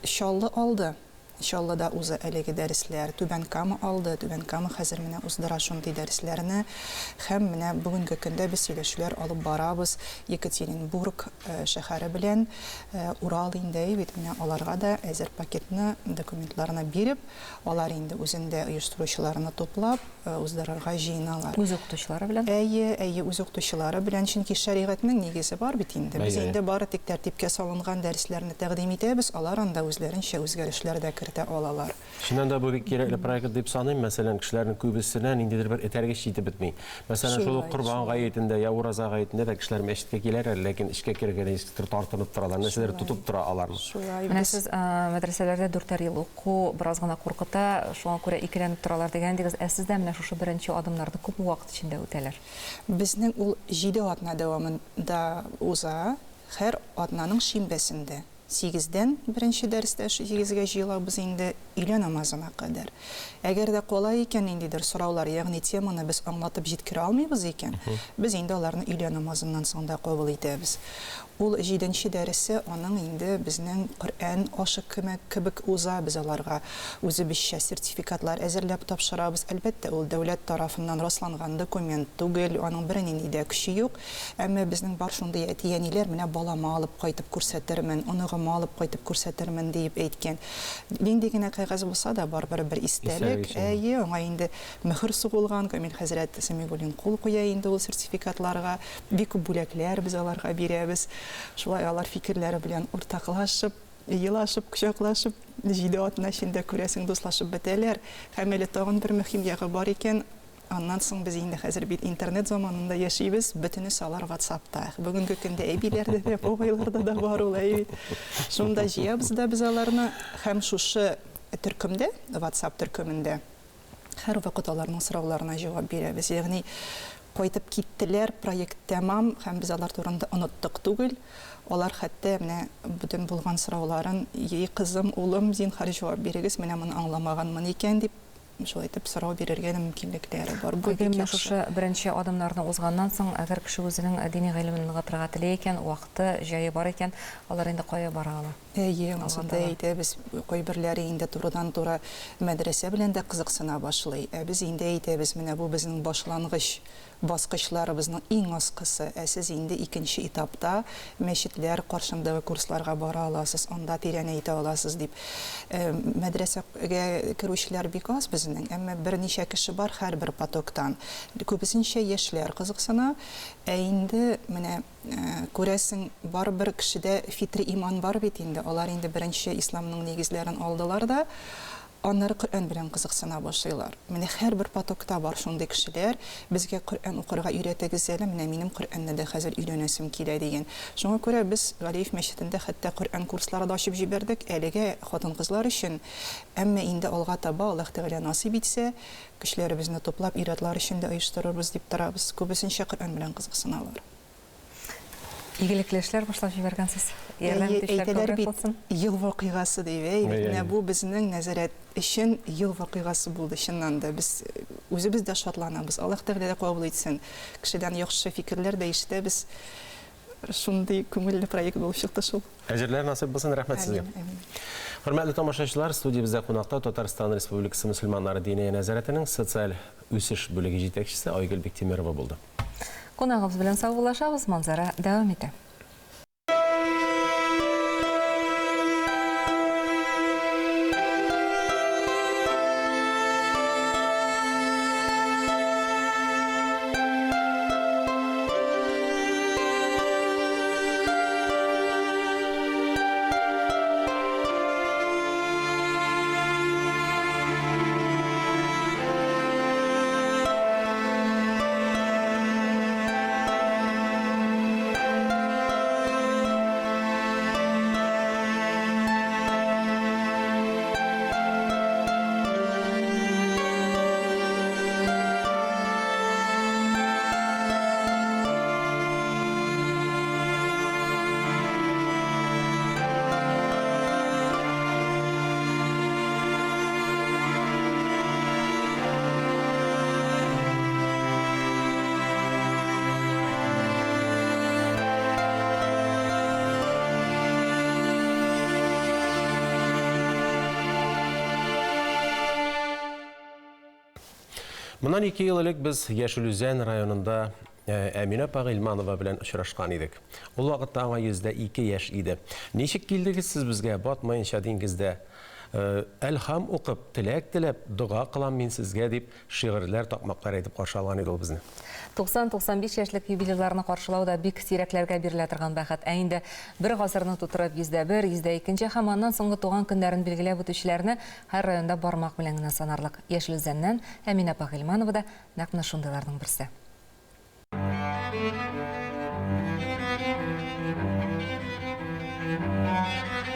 Чаллы алды. Чаллыда уза әлеге дәресләр. Түбән Кама алды. Түбән Кама хәзер менә уздыра шундый дәресләрне. Һәм менә бүгенге көндә без сөйләшүләр алып барабыз Екатеринбург шәһәре белән. Урал инде, әйе бит, менә аларга да әзер пакетны, документларны биреп, алар инде үзендә оештыручыларны туплап, уздырырга җыеналар. Үз укытучылары белән? Әйе, әйе, үз укытучылары белән, чөнки шәригатьнең нигезе бар бит инде. Без инде бары тик тәртипкә салынган дәресләрне тәкъдим итәбез, алар анда үзләренчә үзгәрешләр дә кертә алалар. Чыннан да бу бик кирәкле проект дип саныйм. Мәсәлән, кешеләрнең күбесенә ниндидер бер этәргеч җитеп бетми. Мәсәлән, шул ук Корбан гаетендә я Ураза гаетендә дә кешеләр мәчеткә киләләр, ләкин эчкә керергә ничектер тартынып торалар, нәрсәдер тотып тора аларны. Менә сез мәдрәсәләрдә дүртәр ел уку бераз гына куркыта, шуңа күрә икеләнеп торалар дигән идегез. Ә сездә менә шушы беренче адымнарны күпме вакыт эчендә үтәләр? Безнең ул җиде атна дәвамында уза, һәр атнаның шимбәсендә. Сигездән, беренче дәрестә сигезгә җыелабыз инде, өйлә намазына кадәр. Әгәр дә кала икән ниндидер сораулар, ягъни теманы без аңлатып җиткерә алмыйбыз икән, без инде аларны өйлә намазыннан соң да кабул итәбез. Ул җиденче дәресе аның инде безнең Коръән ашы кемек кебек уза, без аларга үзебезчә сертификатлар әзерләп тапшырабыз. Әлбәттә, ул дәүләт тарафыннан расланган документ түгел, аның бернинди дә көче юк. Әмма безнең бар шундый әти-әниләр, менә балама алып кайтып күрсәтермен, оныгыма алып кайтып күрсәтермен, диеп әйткән. Нинди генә кәгазь булса да, барыбер бер истәлек. Әйе, аңа инде мөһер сугылган, Камил хәзрәт Сәмигуллин кул куя инде ул сертификатларга. Бик күп бүләкләр без аларга бирәбез. Шулай алар фикерләре белән уртаклашып, елашып, кочаклашып, җиде атна эчендә, күрәсең, дуслашып бетәләр. Һәм әле тагын бер мөһим ягы бар икән, Аннан соң без инде хәзер бит интернет заманында яшибез, бөтенесе алар ватсапта. Бүгенге көндә әбиләрдә дә, бабайларда да бар ул, әйе бит. Шунда җыябыз да без аларны һәм шушы төркемдә, ватсап төркемендә һәрвакыт аларның сорауларына җавап бирәбез. Ягъни Кайтып киттеләр, проект тәмам һәм без алар турында оныттык түгел. Алар хәтта менә бөтен булган сорауларын, Йи, кызым, улым, зинһар җавап бирегез, менә моны аңламаганмын икән, дип, шулай итеп сорау бирергә дә мөмкинлекләре бар. Бу Айгөл, бик менә яхшы. шушы беренче адымнарны узганнан соң, әгәр кеше үзенең дини гыйлемен ныгытырга тели икән, вакыты, җае бар икән, алар инде кая бара ала? Әйе, Алга ансын да таба. әйтәбез. Кайберләре инде турыдан-туры мәдрәсә белән дә кызыксына башлый. Ә без инде әйтәбез, менә бу безнең башлангыч баскычларыбызның иң аскысы, ә сез инде икенче этапта мәчетләр каршындагы курсларга бара аласыз, анда тирәнәйтә аласыз, дип. Мәдрәсәгә керүчеләр бик аз безнең, әмма берничә кеше бар һәрбер потоктан. Күбесенчә яшьләр кызыксына. Ә инде менә, күрәсең, барыбер кешедә фитри иман бар бит инде, алар инде беренче исламның нигезләрен алдылар да, Аннары Коръән белән кызыксына башлыйлар. Менә һәрбер потокта бар шундый кешеләр, безгә Коръән укырга өйрәтегез әле, менә минем Коръәнне дә хәзер өйрәнәсем килә дигән. Шуңа күрә без Галиев мәчетендә хәтта Коръән курслары да ачып җибәрдек, әлегә хатын-кызлар өчен, әмма инде алга таба, Аллаһ Тәгалә насыйп итсә, көчләребезне туплап, ир-атлар өчен дә оештырырбыз дип торабыз. Күбесенчә Коръән белән кызыксыналар. Игелекле эшләр башлап җибәргәнсез. Ярдәм Әйе, итүчеләр әйтәләр күбрәк бит, булсын. ел вакыйгасы дип, әй, Әйе, менә әйе. бу безнең нәзарәт өчен ел вакыйгасы булды, чыннан да. Без үзебез дә шатланабыз. Аллаһ Тәгалә дә кабул итсен. Кешедән яхшы фикерләр дә ишетәбез. Шундый күңелле проект булып чыкты шул. Әҗерләр насыйп булсын, рәхмәт сезгә. Амин, амин. Хөрмәтле тамашачылар, студиябездә кунакта Татарстан Республикасы мөселманнары Диния нәзарәтенең социаль үсеш бүлеге җитәкчесе Айгөл Биктимерова булды. Кунагыбыз белән саубуллашабыз, Манзара дәвам итә. Моннан ике ел элек без Яшел Үзән районында э, Әминә апа Гыйльманова белән очрашкан идек. Ул вакытта аңа 102 яшь иде. Ничек килдегез сез безгә, батмаенча диңгездә? Э, Әлхам укып, теләк теләп, дога кылам мин сезгә, дип шигырьләр, такмаклар әйтеп каршы алган иде ул безне. 90-95 яшьлек юбилейларны каршылау да бик сирәкләргә бирелә торган бәхет. Ә инде бер гасырны тутырып 101, 102 һәм аннан соңгы туган көннәрен билгеләп үтүчеләрне һәр районда бармак белән генә санарлык. Яшел Үзәннән Әминә апа Гыйльманова да нәкъ менә шундыйларның берсе.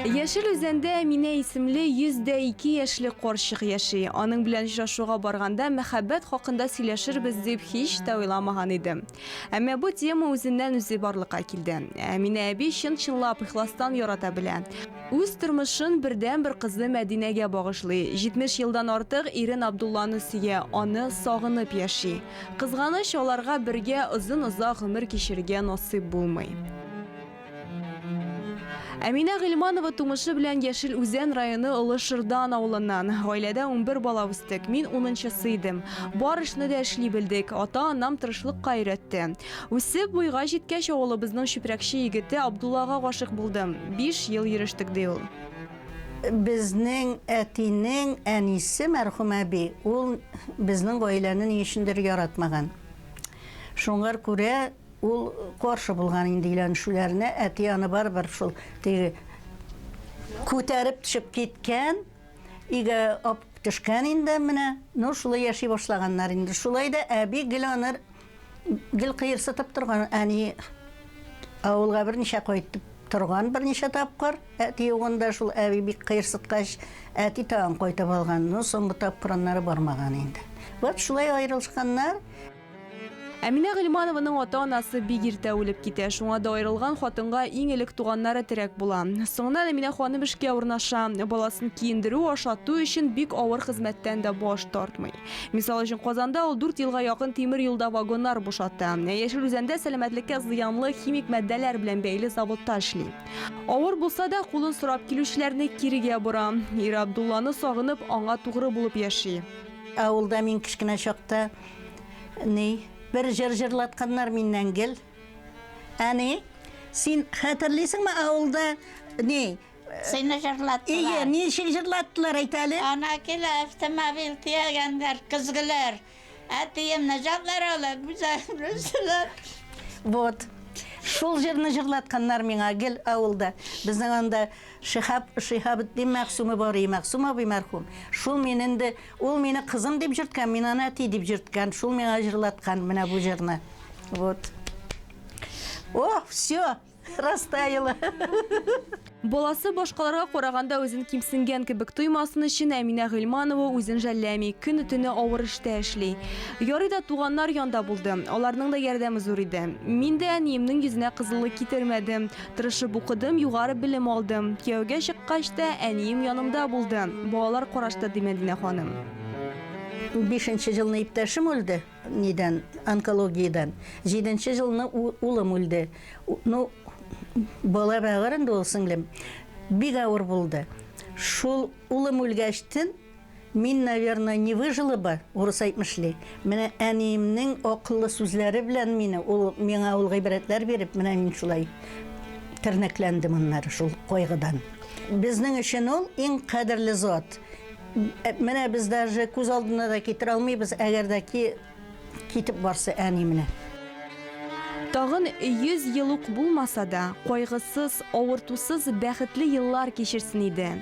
Яшел Үзәндә Әминә исемле 102 яшьлек карчык яши. Аның белән очрашуга барганда мәхәббәт хакында сөйләшербез дип һич тә уйламаган идем. Әмма бу тема үзеннән-үзе барлыкка килде. Әминә әби чын-чынлап ихластан ярата белә. Үз тормышын бердәнбер кызы Мәдинәгә багышлый. 70 елдан артык ирен Абдулланы сөя, аны сагынып яши. Кызганыч, аларга бергә озын-озак гомер кичерергә насыйп булмый. Әминә Гыйльманова тумышы белән Яшел Үзән районы Олы Шырдан авылыннан. Гаиләдә 11 бала үстек, мин унынчысы идем. Бар эшне дә эшли белдек, ата-анам тырышлыкка өйрәтте. Үсеп, буйга җиткәч, авылыбызның чүпрәкче егете Абдуллага гашыйк булдым. Биш ел йөрештек, ди ул. Безнең әтинең әнисе, мәрхүм әби, ул безнең гаиләне ни өчендер яратмаган. Шуңар күрә ул каршы булган инде өйләнешүләренә. Әти аны барыбер шул теге күтәреп төшеп киткән, өйгә ап төшкән инде менә. Ну, шулай яши башлаганнар инде. Шулай да әби гел аны Гел кыерсытып торган әни авылга берничә кайтып торган берничә тапкыр. Әти югында шул әби бик кыерсыткач, әти тагын кайтып алган. Ну, соңгы тапкыр аннары бармаган инде. Вот шулай аерылышканнар. Әминә Гыйльманованың ата-анасы бик иртә үлеп китә. Шуңа да аерылган хатынга иң элек туганнары терәк була. Соңыннан Әминә ханым эшкә урнаша. Баласын киендерү, ашату өчен бик авыр хезмәттән дә баш тартмый. Мисал өчен, Казанда ул дүрт елга якын тимер юлда вагоннар бушата. Ә Яшел Үзәндә сәламәтлеккә зыянлы химик матдәләр белән бәйле заводта эшли. Авыр булса да, кулын сорап килүчеләрне кирегә бора. Ире Абдулланы сагынып, аңа тугры булып яши. Авылда мин кечкенә чакта Ни, бер җыр җырлатканнар миннән гел. Әни, син хәтерлисеңме авылда ни? Сине җырлаттылар. Ие, ничек җырлаттылар, әйт әле. Ана килә автомобиль төягәннәр, көзгеләр. Әтиемне җаннар алып, гүзәл Вот. Шул җырны җырлатканнар миңа гел авылда. Безнең анда Шиһаб, Шиһабетдин Мәгъсүме бар и, Мәгъсүм абый мәрхүм. Шул мине инде, ул мине кызым дип җөрткән, мин аны әти дип җөрткән, шул миңа җырлаткан менә бу җырны. Вот. О, все, растаяло. Баласы башкаларга караганда үзен кимсенгән кебек тоймасын өчен Әминә Гыйльманова үзен жәлләми, көне-төне авыр эштә эшли. Ярый да туганнар янда булды, аларның да ярдәме зур иде. Мин дә әниемнең йөзенә кызыллык китермәдем. Тырышып укыдым, югары белем алдым. Кияүгә чыккач та, әнием янымда булды. Балалар карашты, ди Мәдинә ханым. Бишенче елны иптәшем үлде, нидән, онкологиядән. Җиденче елны улым үлде. Ну, бала бәгырь инде ул, сеңлем. Бик авыр булды. Шул улым үлгәчтен, Мин, наверное, не выжила бы, урыс әйтмешли. Менә әниемнең акыллы сүзләре белән мине, ул миңа ул гыйбрәтләр биреп, менә мин шулай тернәкләндем аннары шул кайгыдан. Безнең өчен ул иң кадерле зат. Менә без даже күз алдына да китерә алмыйбыз, әгәр дә ки Китеп барса әни менә. Тагын 100 ел ук булмаса да, кайгысыз, авыртусыз бәхетле еллар кичерсен иде.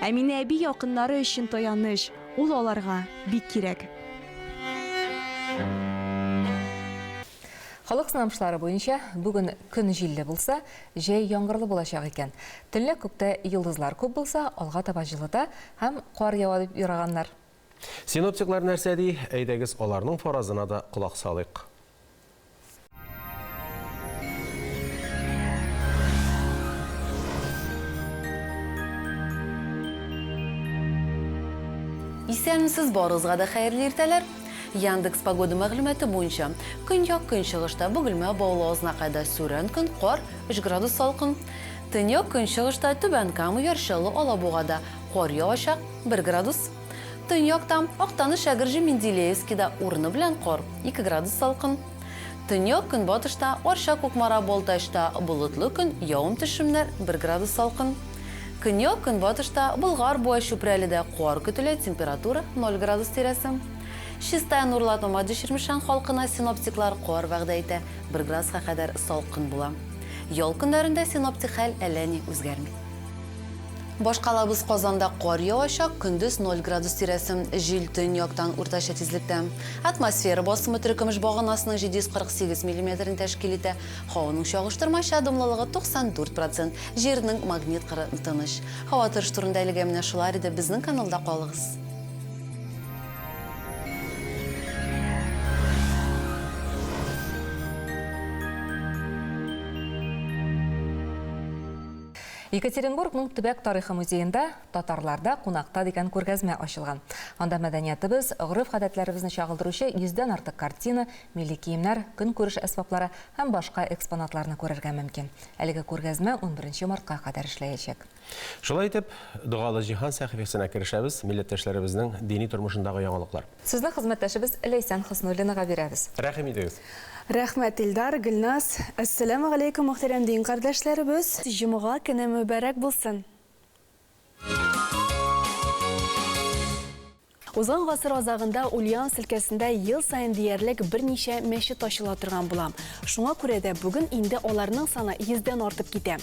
Әминә әби якыннары өчен таяныч, ул аларга бик кирәк. Халык сынамышлары буенча, бүген көн җилле булса, җәй яңгырлы булачак икән. Төнлә күктә йолдызлар күп булса, алга таба җылыта һәм кар ява дип юраганнар. Синоптиклар нәрсә ди? Әйдәгез, аларның фаразына да колак салыйк. Исәнмесез, барыгызга да хәерле иртәләр! Яндекс Погода мәгълүматы буенча, көньяк-көнчыгышта Бөгелмә, Баулы, Азнакайда сүрән көн, кар, өч градус салкын. Төньяк-көнчыгышта Түбән Кама, Яр Чаллы, Алабугада кар явачак, бер градус. Төньякта, Актаныш, Әгерҗе, Менделеевскида урыны белән кар, 2 градус салкын. Төньяк-көнбатышта, Арча, Кукмара, Балтачта болытлы көн, явым-төшемнәр, 1 градус салкын. Көньяк-көнбатышта, Болгар, Буа, Чүпрәледә кар көтелә, температура 0 градус тирәсе. Чистай, Нурлат, Мамадыш, Чирмешән халкына синоптиклар кар вәгъдә итә, 1 градуска кадәр салкын була. Ял көннәрендә синоптик хәл әллә ни үзгәрми. Башкалабыз Казанда кар явачак, көндез 0 градус тирәсе, җил төньяктан уртача тизлектә. Атмосфера басымы терекөмеш баганасының 748 миллиметрын тәшкил итә, һаваның чагыштырмача дымлылыгы 94 процент, җирнең магнит кыры тыныч. Һава торышы турында әлегә менә шулар иде, безнең каналда калыгыз. Екатеринбургның төбәк тарихы музеенда Татарларда кунакта дигән күргәзмә ачылган. Анда мәдәниятыбыз, гореф-гадәтләребезне чагылдыручы йөздән артык картина, милли киемнәр, көнкүреш әсбаплары һәм башка экспонатларны күрергә мөмкин. Әлеге күргәзмә унберенче мартка кадәр эшләячәк. Шулай итеп, Догалы җиһан сәхифәсенә керешәбез, милләттәшләребезнең дини тормышындагы яңалыклар. Сүзне хезмәттәшебез Ләйсән Хөснуллинага бирәбез. Рәхим итегез. Рәхмәт, Илдар, Гөлназ. Әссәләмегаләйкүм, мөхтәрәм дин кардәшләребез. Җомга көне мөбарәк булсын! Узган гасыр азагында Ульяновск өлкәсендә ел саен диярлек берничә мәчет ачыла торган була. Шуңа күрә дә бүген инде аларның саны йөздән артып китә.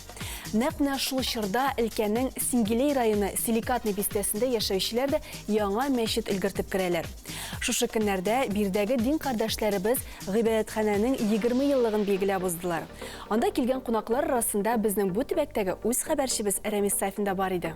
Нәкъ менә шул чорда өлкәнең Сингилей районы Силикатный бистәсендә яшәүчеләр дә яңа мәчет өлгертеп керәләр. Шушы көннәрдә биредәге дин кардәшләребез гыйбадәтханәнең 20 еллыгын билгеләп уздылар. Анда килгән кунаклар арасында безнең бу төбәктәге үз хәбәрчебез Рәмис Сафин да бар иде.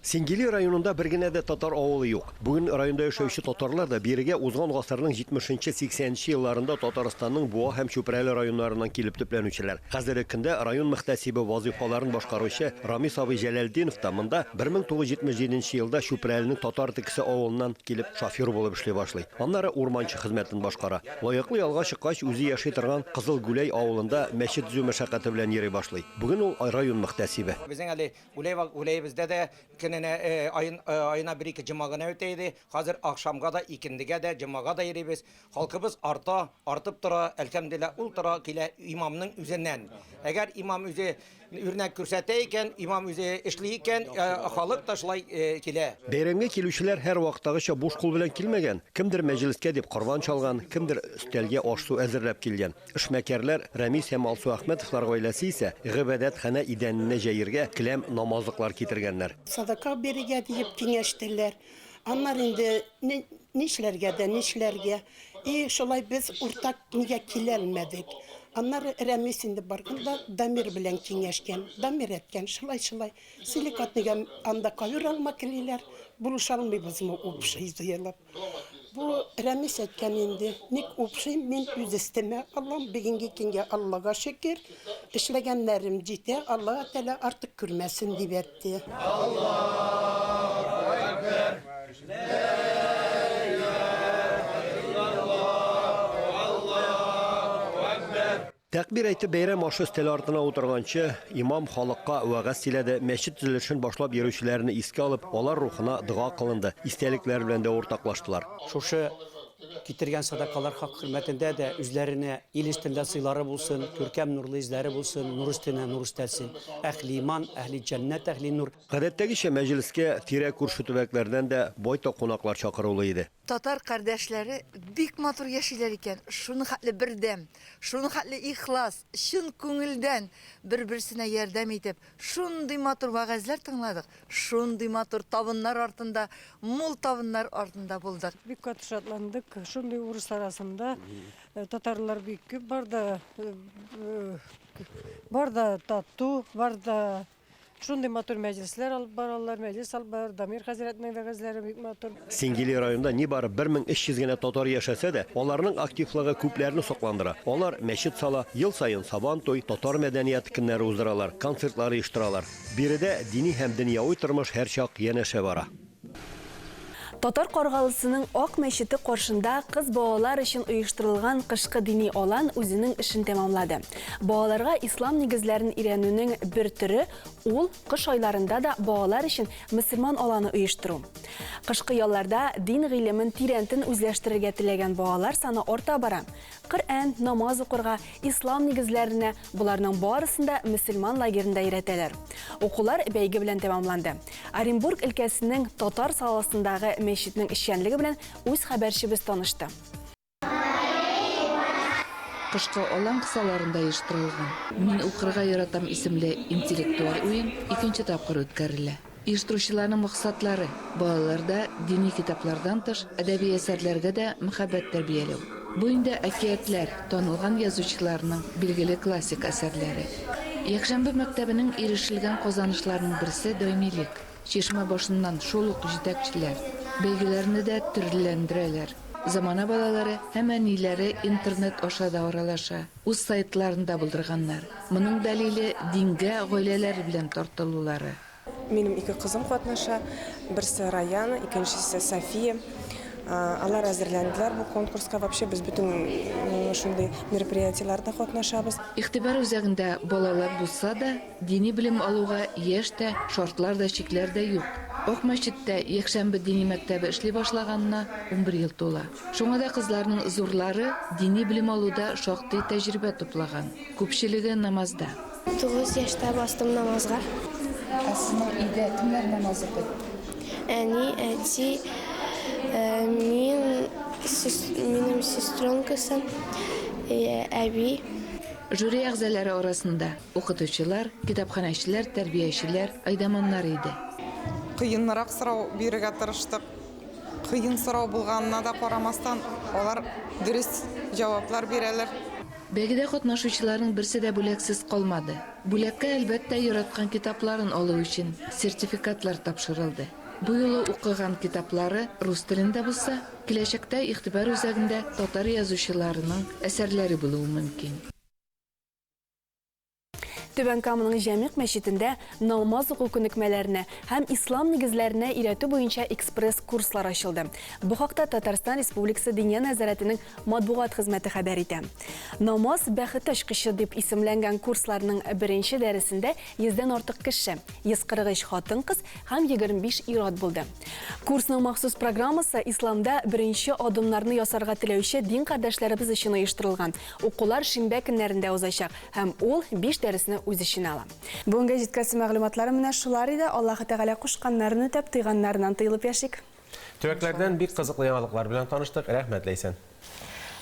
Сингили районында бер генә дә татар авылы юк. Бүген районда яшәүче татарлар да бирегә узган гасырның 70-80 нче елларында Татарстанның Буа һәм Чүпрәле районнарыннан килеп төпләнүчеләр. Хәзерге көндә район мөхтәсибе вазыйфаларын башкаручы Рамис абый Җәләлтдинов та монда 1977 нче елда Чүпрәленең Татар Текесе авылыннан килеп шофер булып эшли башлый. Аннары урманчы хезмәтен башкара. Лаеклы ялга чыккач, үзе яши торган Кызыл Гүләй авылында мәчет төзү мәшәкате белән йөри башлый. Бүген ул район мөхтәсибе. Безнең әле Гүләй Гүләебездә дә көненә аен аена бер-ике җома гына үтә иде. Хәзер ахшамга да, икендегә дә, җомага да йөрибез. Халкыбыз арта, артып тора, әлхәмдүлилләһ, ул тора килә имамның үзеннән. Әгәр имам үзе үрнәк күрсәтә икән, имам үзе эшли икән, халык та шулай килә. Бәйрәмгә килүчеләр һәрвакыттагыча буш кул белән килмәгән. Кемдер мәҗлескә дип корбан чалган, кемдер өстәлгә аш-су әзерләп килгән. Эшмәкәрләр Рәмис һәм Алсу Әхмәтовлар гаиләсе исә гыйбадәтханә идәненә җәергә келәм, намазлыклар китергәннәр. Садака бирергә диеп киңәштеләр. Аннары инде нишләргә дә нишләргә. И шулай без уртак нигә киләлмәдек. Аннары Рәмис инде барган да Дамир белән киңәшкән. Дамир әйткән, шулай-шулай, силикатныйга анда ковер алма келиләр, булыша алмыйбызмы общий җыелып. Бу Рәмис әйткән инде, ник упшыйм, мин үз өстемә алам, бүгенге көнгә Аллага шөкер, эшләгәннәрем җитә, Аллаһы Тәгалә артык күрмәсен, дип әйтте. Аллаһу әкбәр, лә илаһә иллаллаһ, Аллаһу әкбәр. Тәкбир әйтеп бәйрәм ашы өстәле артына утырганчы, имам халыкка вәгазь сөйләде, мәчет төзелешен башлап йөрүчеләрне искә алып, алар рухына дога кылынды, истәлекләр белән дә уртаклаштылар. Шушы китергән садакалар хак хөрмәтендә дә үзләренә ил өстендә сыйлары булсын, күркәм нурлы йөзләре булсын, нур өстенә нур өстәлсен. Әһли иман, әһли җәннәт, әһли нур. Гадәттәгечә, мәҗлескә тирә-күрше төбәкләрдән дә байтак кунаклар чакырулы иде. Татар кардәшләре бик матур яшиләр икән, шуның хәтле бердәм, шуның хәтле ихлас, чын күңелдән бер-берсенә ярдәм итеп, шундый матур вәгазьләр тыңладык, шундый матур табыннар артында, мул табыннар артында булдык. Бик каты шатландык, шундый урыс арасында татарлар бик күп, бар да, бар да тату, бар да Шундый матур мәҗлесләр алып баралар, мәҗлес алып баралар. Дамир хәзрәтнең вәгазьләре бик матур. Сингили районында нибары 1300 генә татар яшәсә дә, аларның активлыгы күпләрне сокландыра. Алар мәчет сала, ел саен Сабантуй, татар мәдәнияте көннәре уздыралар, концертлар оештыралар. Биредә дини һәм дөньяви тормыш һәрчак янәшә бара. Татар Каргалысының Ак мәчете каршында кыз балалар өчен оештырылган кышкы дини алан үзенең эшен тәмамлады. Балаларга ислам нигезләрен өйрәнүнең бер төре ул, кыш айларында да балалар өчен мөселман аланы оештыру. Кышкы ялларда дин гыйлемен тирәнтен үзләштерергә теләгән балалар саны арта бара. Коръән, намаз укырга, ислам нигезләренә, боларның барысын да мөселман лагеренда өйрәтәләр. Укулар бәйге белән тәмамланды. Оренбург өлкәсенең Татар Саласындагы мәчетнең эшчәнлеге белән үз хәбәрчебез танышты. Кышкы алан кысаларында оештырылган Мин укырга яратам исемле интеллектуаль уен икенче тапкыр үткәрелә. Оештыручыларның максатлары, балаларда дини китаплардан тыш, әдәби әсәрләргә дә мәхәббәт тәрбияләү. Бу инде әкиятләр, танылган язучыларның билгеле классик әсәрләре. Якшәмбе мәктәбенең ирешелгән казанышларының берсе, даимилек. Чишмә башыннан шул ук җитәкчеләр. Бәйгеләрне дә төрлеләндерәләр. Замана балалары һәм әниләре интернет аша да аралаша, үз сайтларын да булдырганнар. Моның дәлиле, дингә гаиләләре белән тартылулары. Минем ике кызым катнаша. Берсе Раяна, икенчесе София. Алар әзерләнделәр бу конкурска. Вообще без бөтен шундый мероприятиеләрдә катнашабыз. Игътибар үзәгендә балалар булса да, дини белем алуга яшь тә, шартлар да, чикләр дә юк. Ак мәчеттә якшәмбе дини мәктәбе эшли башлаганына 11 ел тула. Шуңа да кызларның зурлары дини белем алуда шактый тәҗрибә туплаган. Күпчелеге намазда. 9 яшьтә бастым намазга. Ә сезнең өйдә кемнәр намаз укый? Әни, әти, мин, минем сестренкасы, әби. Жюри әгъзалары арасында укытучылар, китапханәчеләр, тәрбиячеләр, әйдаманнар иде. Кыенрак сорау бирергә тырыштык. Кыен сорау булганына да карамастан, алар дөрес җаваплар бирәләр. Бәйгедә катнашучыларның берсе дә бүләксез калмады. Бүләккә, әлбәттә, яраткан китапларын алу өчен сертификатлар тапшырылды. Бу юлы укыган китаплары рус телендә булса, киләчәктә игътибар үзәгендә татар язучыларының әсәрләре булуы мөмкин. Түбән Каманың Җәмигъ мәчетендә намаз уку күнекмәләренә һәм ислам нигезләренә өйрәтү буенча экспресс-курслар ачылды. Бу хакта Татарстан Республикасы Диния нәзарәтенең матбугат хезмәте хәбәр итә. Намаз, бәхет ачкычы дип исемләнгән курсларның беренче дәресендә йөздән артык кеше, 143 хатын-кыз һәм 25 ир-ат булды. Курсның махсус программасы исламда беренче адымнарны ясарга теләүче дин кардәшләребез өчен оештырылган. Укулар шимбә көннәрендә узачак һәм ул биш дәресне үз эченә ала. Бүгенгә җиткәсе мәгълүматларым менә шулар иде. Аллаһы Тәгалә кушканнарын үтәп, тыйганнарыннан тыелып яшик. Төбәкләрдән бик кызыклы яңалыклар белән таныштык. Рәхмәт, Ләйсән.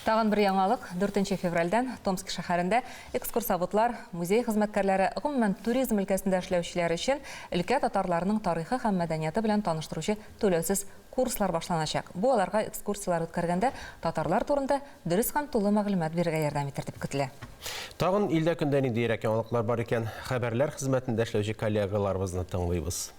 Тагын бер яңалык, дүртенче февральдән Томск шәһәрендә экскурсоводлар, музей хезмәткәрләре, гомумән, туризм өлкәсендә эшләүчеләр өчен өлкә татарларының тарихы һәм мәдәнияты белән таныштыручы түләүсез курслар башланачак. Бу аларга экскурсияләр үткәргәндә татарлар турында дөрес һәм тулы мәгълүмат бирергә ярдәм итәр дип көтелә. Тагын илдә-көндә ниндиерәк яңалыклар бар икән? Хәбәрләр хезмәтендә эшләүче коллегаларыбызны тыңлыйбыз.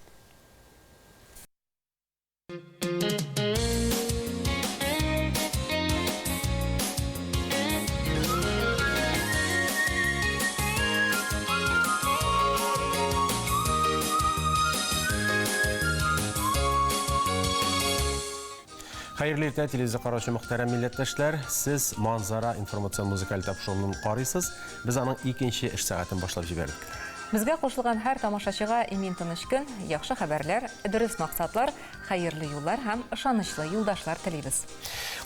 Хәерле иртә, телевизор караучы мөхтәрәм милләттәшләр. Сез Манзара информацион музыкаль тапшыруын карыйсыз. Без аның икенче эш сәгатен башлап җибәрдек. Безгә кушылган һәр тамашачыга имин тыныч көн, яхшы хәбәрләр, дөрес максатлар, хәерле юллар һәм ышанычлы юлдашлар телибез.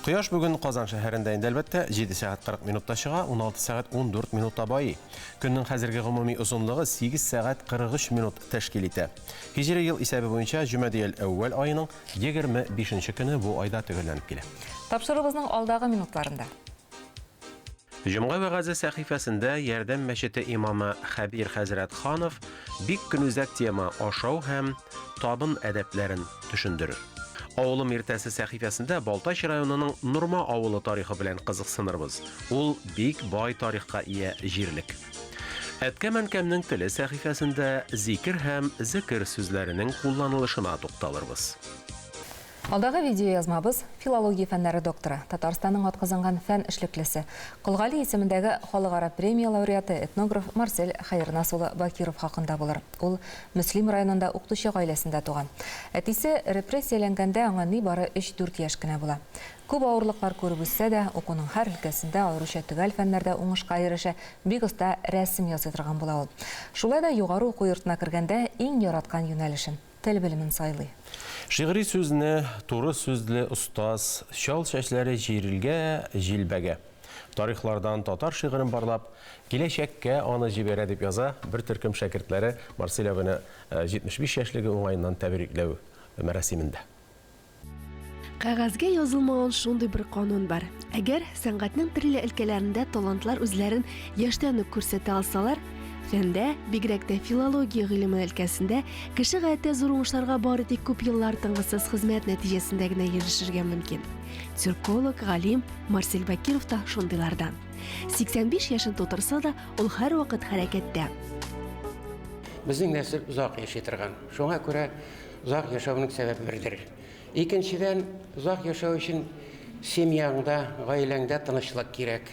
Кояш бүген Казан шәһәрендә инде әлбәттә 7 сәгать 40 минутта чыга, 16 сәгать 14 минутта байый. Көннең хәзерге гомуми озынлыгы 8 сәгать 43 минут тәшкил итә. Һиҗри ел исәбе буенча Җөмәдиел-әүвәл аеның 25 нче көне бу айда төгәлләнеп килә. Тапшыруыбызның алдагы минутларында. Җомга вәгазе сәхифәсендә Ярдәм мәчете имамы Хәбир хәзрәт Ханов бик көнүзәк тема ашау һәм табын әдәпләрен төшендерер. Авылым иртәсе сәхифәсендә Балтач районының Норма авылы тарихы белән кызыксынырбыз. Ул бик бай тарихка ия җирлек. Әткәм-әнкәмнең теле сәхифәсендә зикер һәм зекер сүзләренең кулланылышына тукталырбыз. Алдагы видеоязмабыз филология фәннәре докторы, Татарстанның атказанган фән эшлеклесе, Кол Гали исемендәге халыкара премия лауреаты, этнограф Марсель Хәернас улы Бакиров хакында булыр. Ул Мөслим районында укытучы гаиләсендә туган. Әтисе репрессияләнгәндә аңа нибары өч-дүрт яшь кенә була. Күп авырлыклар күреп үссә дә, укуның һәр өлкәсендә, аеруча төгәл фәннәрдә уңышка ирешә, бик оста рәсем ясый торган була ул. Шулай да югары уку йортына кергәндә иң яраткан юнәлешен, тел белемен сайлый. Шигъри сүзне туры сүзле остаз, Чал чәчләре җиргә җилбәгә. Тарихлардан татар шигырен барлап, Киләчәккә аны җибәрә, дип яза бер төркем шәкертләре Марсель абыйны 75 яшьлеге уңаеннан тәбрикләү мәрасимендә. Кәгазьгә язылмаган шундый бер канун бар. Әгәр сәнгатьнең төрле өлкәләрендә талантлар үзләрен яшьтән үк күрсәтә алсалар, фәндә, бигрәк тә филология гыйлеме өлкәсендә, кеше гадәттә зур уңышларга бары тик күп еллар тынгысыз хезмәт нәтиҗәсендә генә ирешергә мөмкин. Тюрколог, галим Марсель Бакиров та шундыйлардан. 85 яшен тутырса да, ул һәрвакыт хәрәкәттә. Безнең нәсел озак яши торган. Шуңа күрә озак яшәүнең сәбәбе бердер. Икенчедән, озак яшәү өчен семьяңда, гаиләңдә тынычлык кирәк.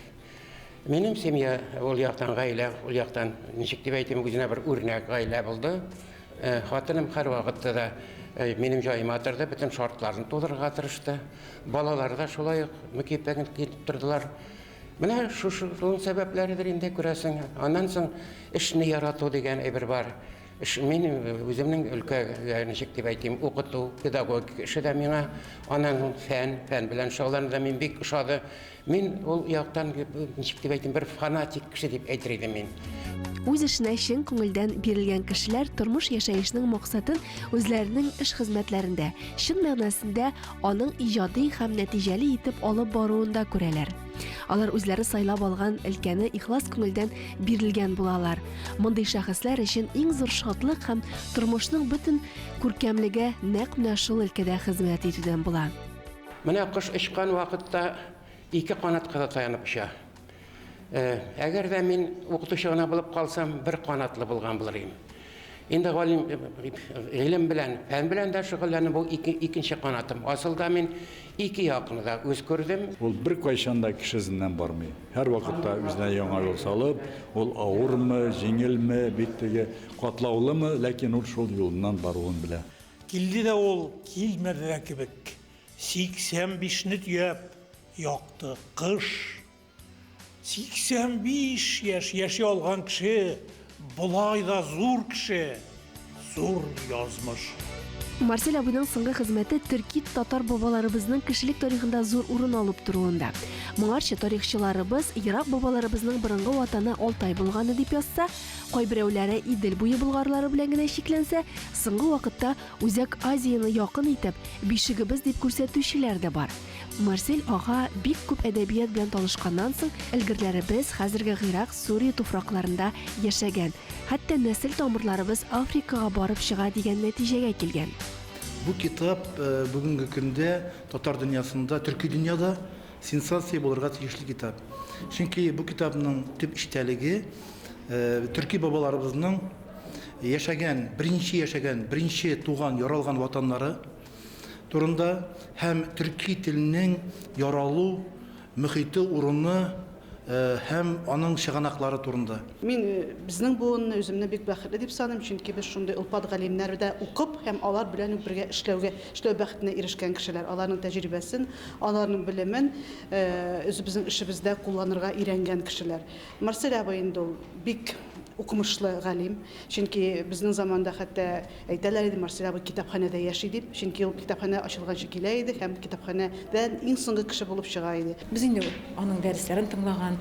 Минем семья ул яктан, гаилә ул яктан, ничек дип әйтим, үзенә бер үрнәк гаилә булды. Э, хатыным һәрвакытта да э, минем җаема торды, бөтен шартларны тудырырга тырышты. Балалар да шулай ук мөкиббән килеп тордылар. Менә шушы сәбәпләредер инде, күрәсең. Аннан соң эшне ярату дигән әйбер бар. Эш, мин үземнең өлкәгә, ничек дип әйтим, укыту, педагогика эше дә миңа, аннан соң фән, фән белән шөгыльләнү дә мин бик ошады. Мин ул яктан, ничек дип әйтим, бер фанатик кеше дип әйтер идем мин. Үз эшенә чын күңелдән бирелгән кешеләр тормыш-яшәешнең максатын үзләренең эш-хезмәтләрендә, чын мәгънәсендә аның иҗади һәм нәтиҗәле итеп алып баруында күрәләр. Алар үзләре сайлап алган өлкәне ихлас күңелдән бирелгән булалар. Мондый шәхесләр өчен иң зур шатлык һәм тормышның бөтен күркәмлеге нәкъ менә шул өлкәдә хезмәт итүдән була. Менә кош очкан вакытта ике канатка да таянып оча. Әгәр дә мин укытучы гына булып калсам, бер канатлы булган булыр идем. Инде галим гыйлем белән, фән белән дә шөгыльләнү бу икенче канатым. Асылда мин ике якны да үз күрдем. Ул беркайчан да кеше эзеннән бармый. Һәрвакытта үзенә яңа юл салып, ул авырмы, җиңелме, бик теге катлаулымы, ләкин ул шул юлыннан баруын белә. Килде дә ул, килмәде дә кебек. 85 не төяп, якты кыш. 85 яшь яши алган кеше, болай да зур кеше, зур язмыш. Марсель абыйның соңгы хезмәте төрки татар бабаларыбызның кешелек тарихында зур урын алып торуында. Моңарчы тарихчыларыбыз ерак бабаларыбызның борынгы ватаны Алтай булганы дип язса, кайберәүләре Идел буе болгарлары белән генә чикләнсә, соңгы вакытта Үзәк Азияне якын итеп, бишегебез дип күрсәтүчеләр дә бар. Марсель ага бик күп әдәбият белән танышканнан соң, элгерләребез хәзерге Гыйрак, Сүрия туфракларында яшәгән, хәтта нәсел тамырларыбыз Африкага барып чыга дигән нәтиҗәгә килгән. Бу китап бүгенге көндә татар дөньясында, төрки дөньяда сенсация булырга тиешле китап. Чөнки бу китапның төп эчтәлеге төрки бабаларыбызның яшәгән, беренче яшәгән, беренче туган, яралган ватаннары, турында һәм төрки телнең яралу мөхите, урыны һәм аның чыганаклары турында. Мин безнең буынны үземне бик бәхетле дип саныйм, чөнки без шундый олпат галимнәрдә укып һәм алар белән үк бергә эшләүгә, эшләү бәхетенә ирешкән кешеләр. Аларның тәҗрибәсен, аларның белемен үзебезнең эшебездә кулланырга өйрәнгән кешеләр. Марсель абый инде ул бик укымышлы галим, чөнки безнең заманда хәтта Әйтәләр иде, Марсель абый китапханәдә яши дип, чөнки ул китапханә ачылганчы килә иде һәм китапханәдән иң соңгы кеше булып чыга иде. Без инде аның дәресләрен тыңлаган,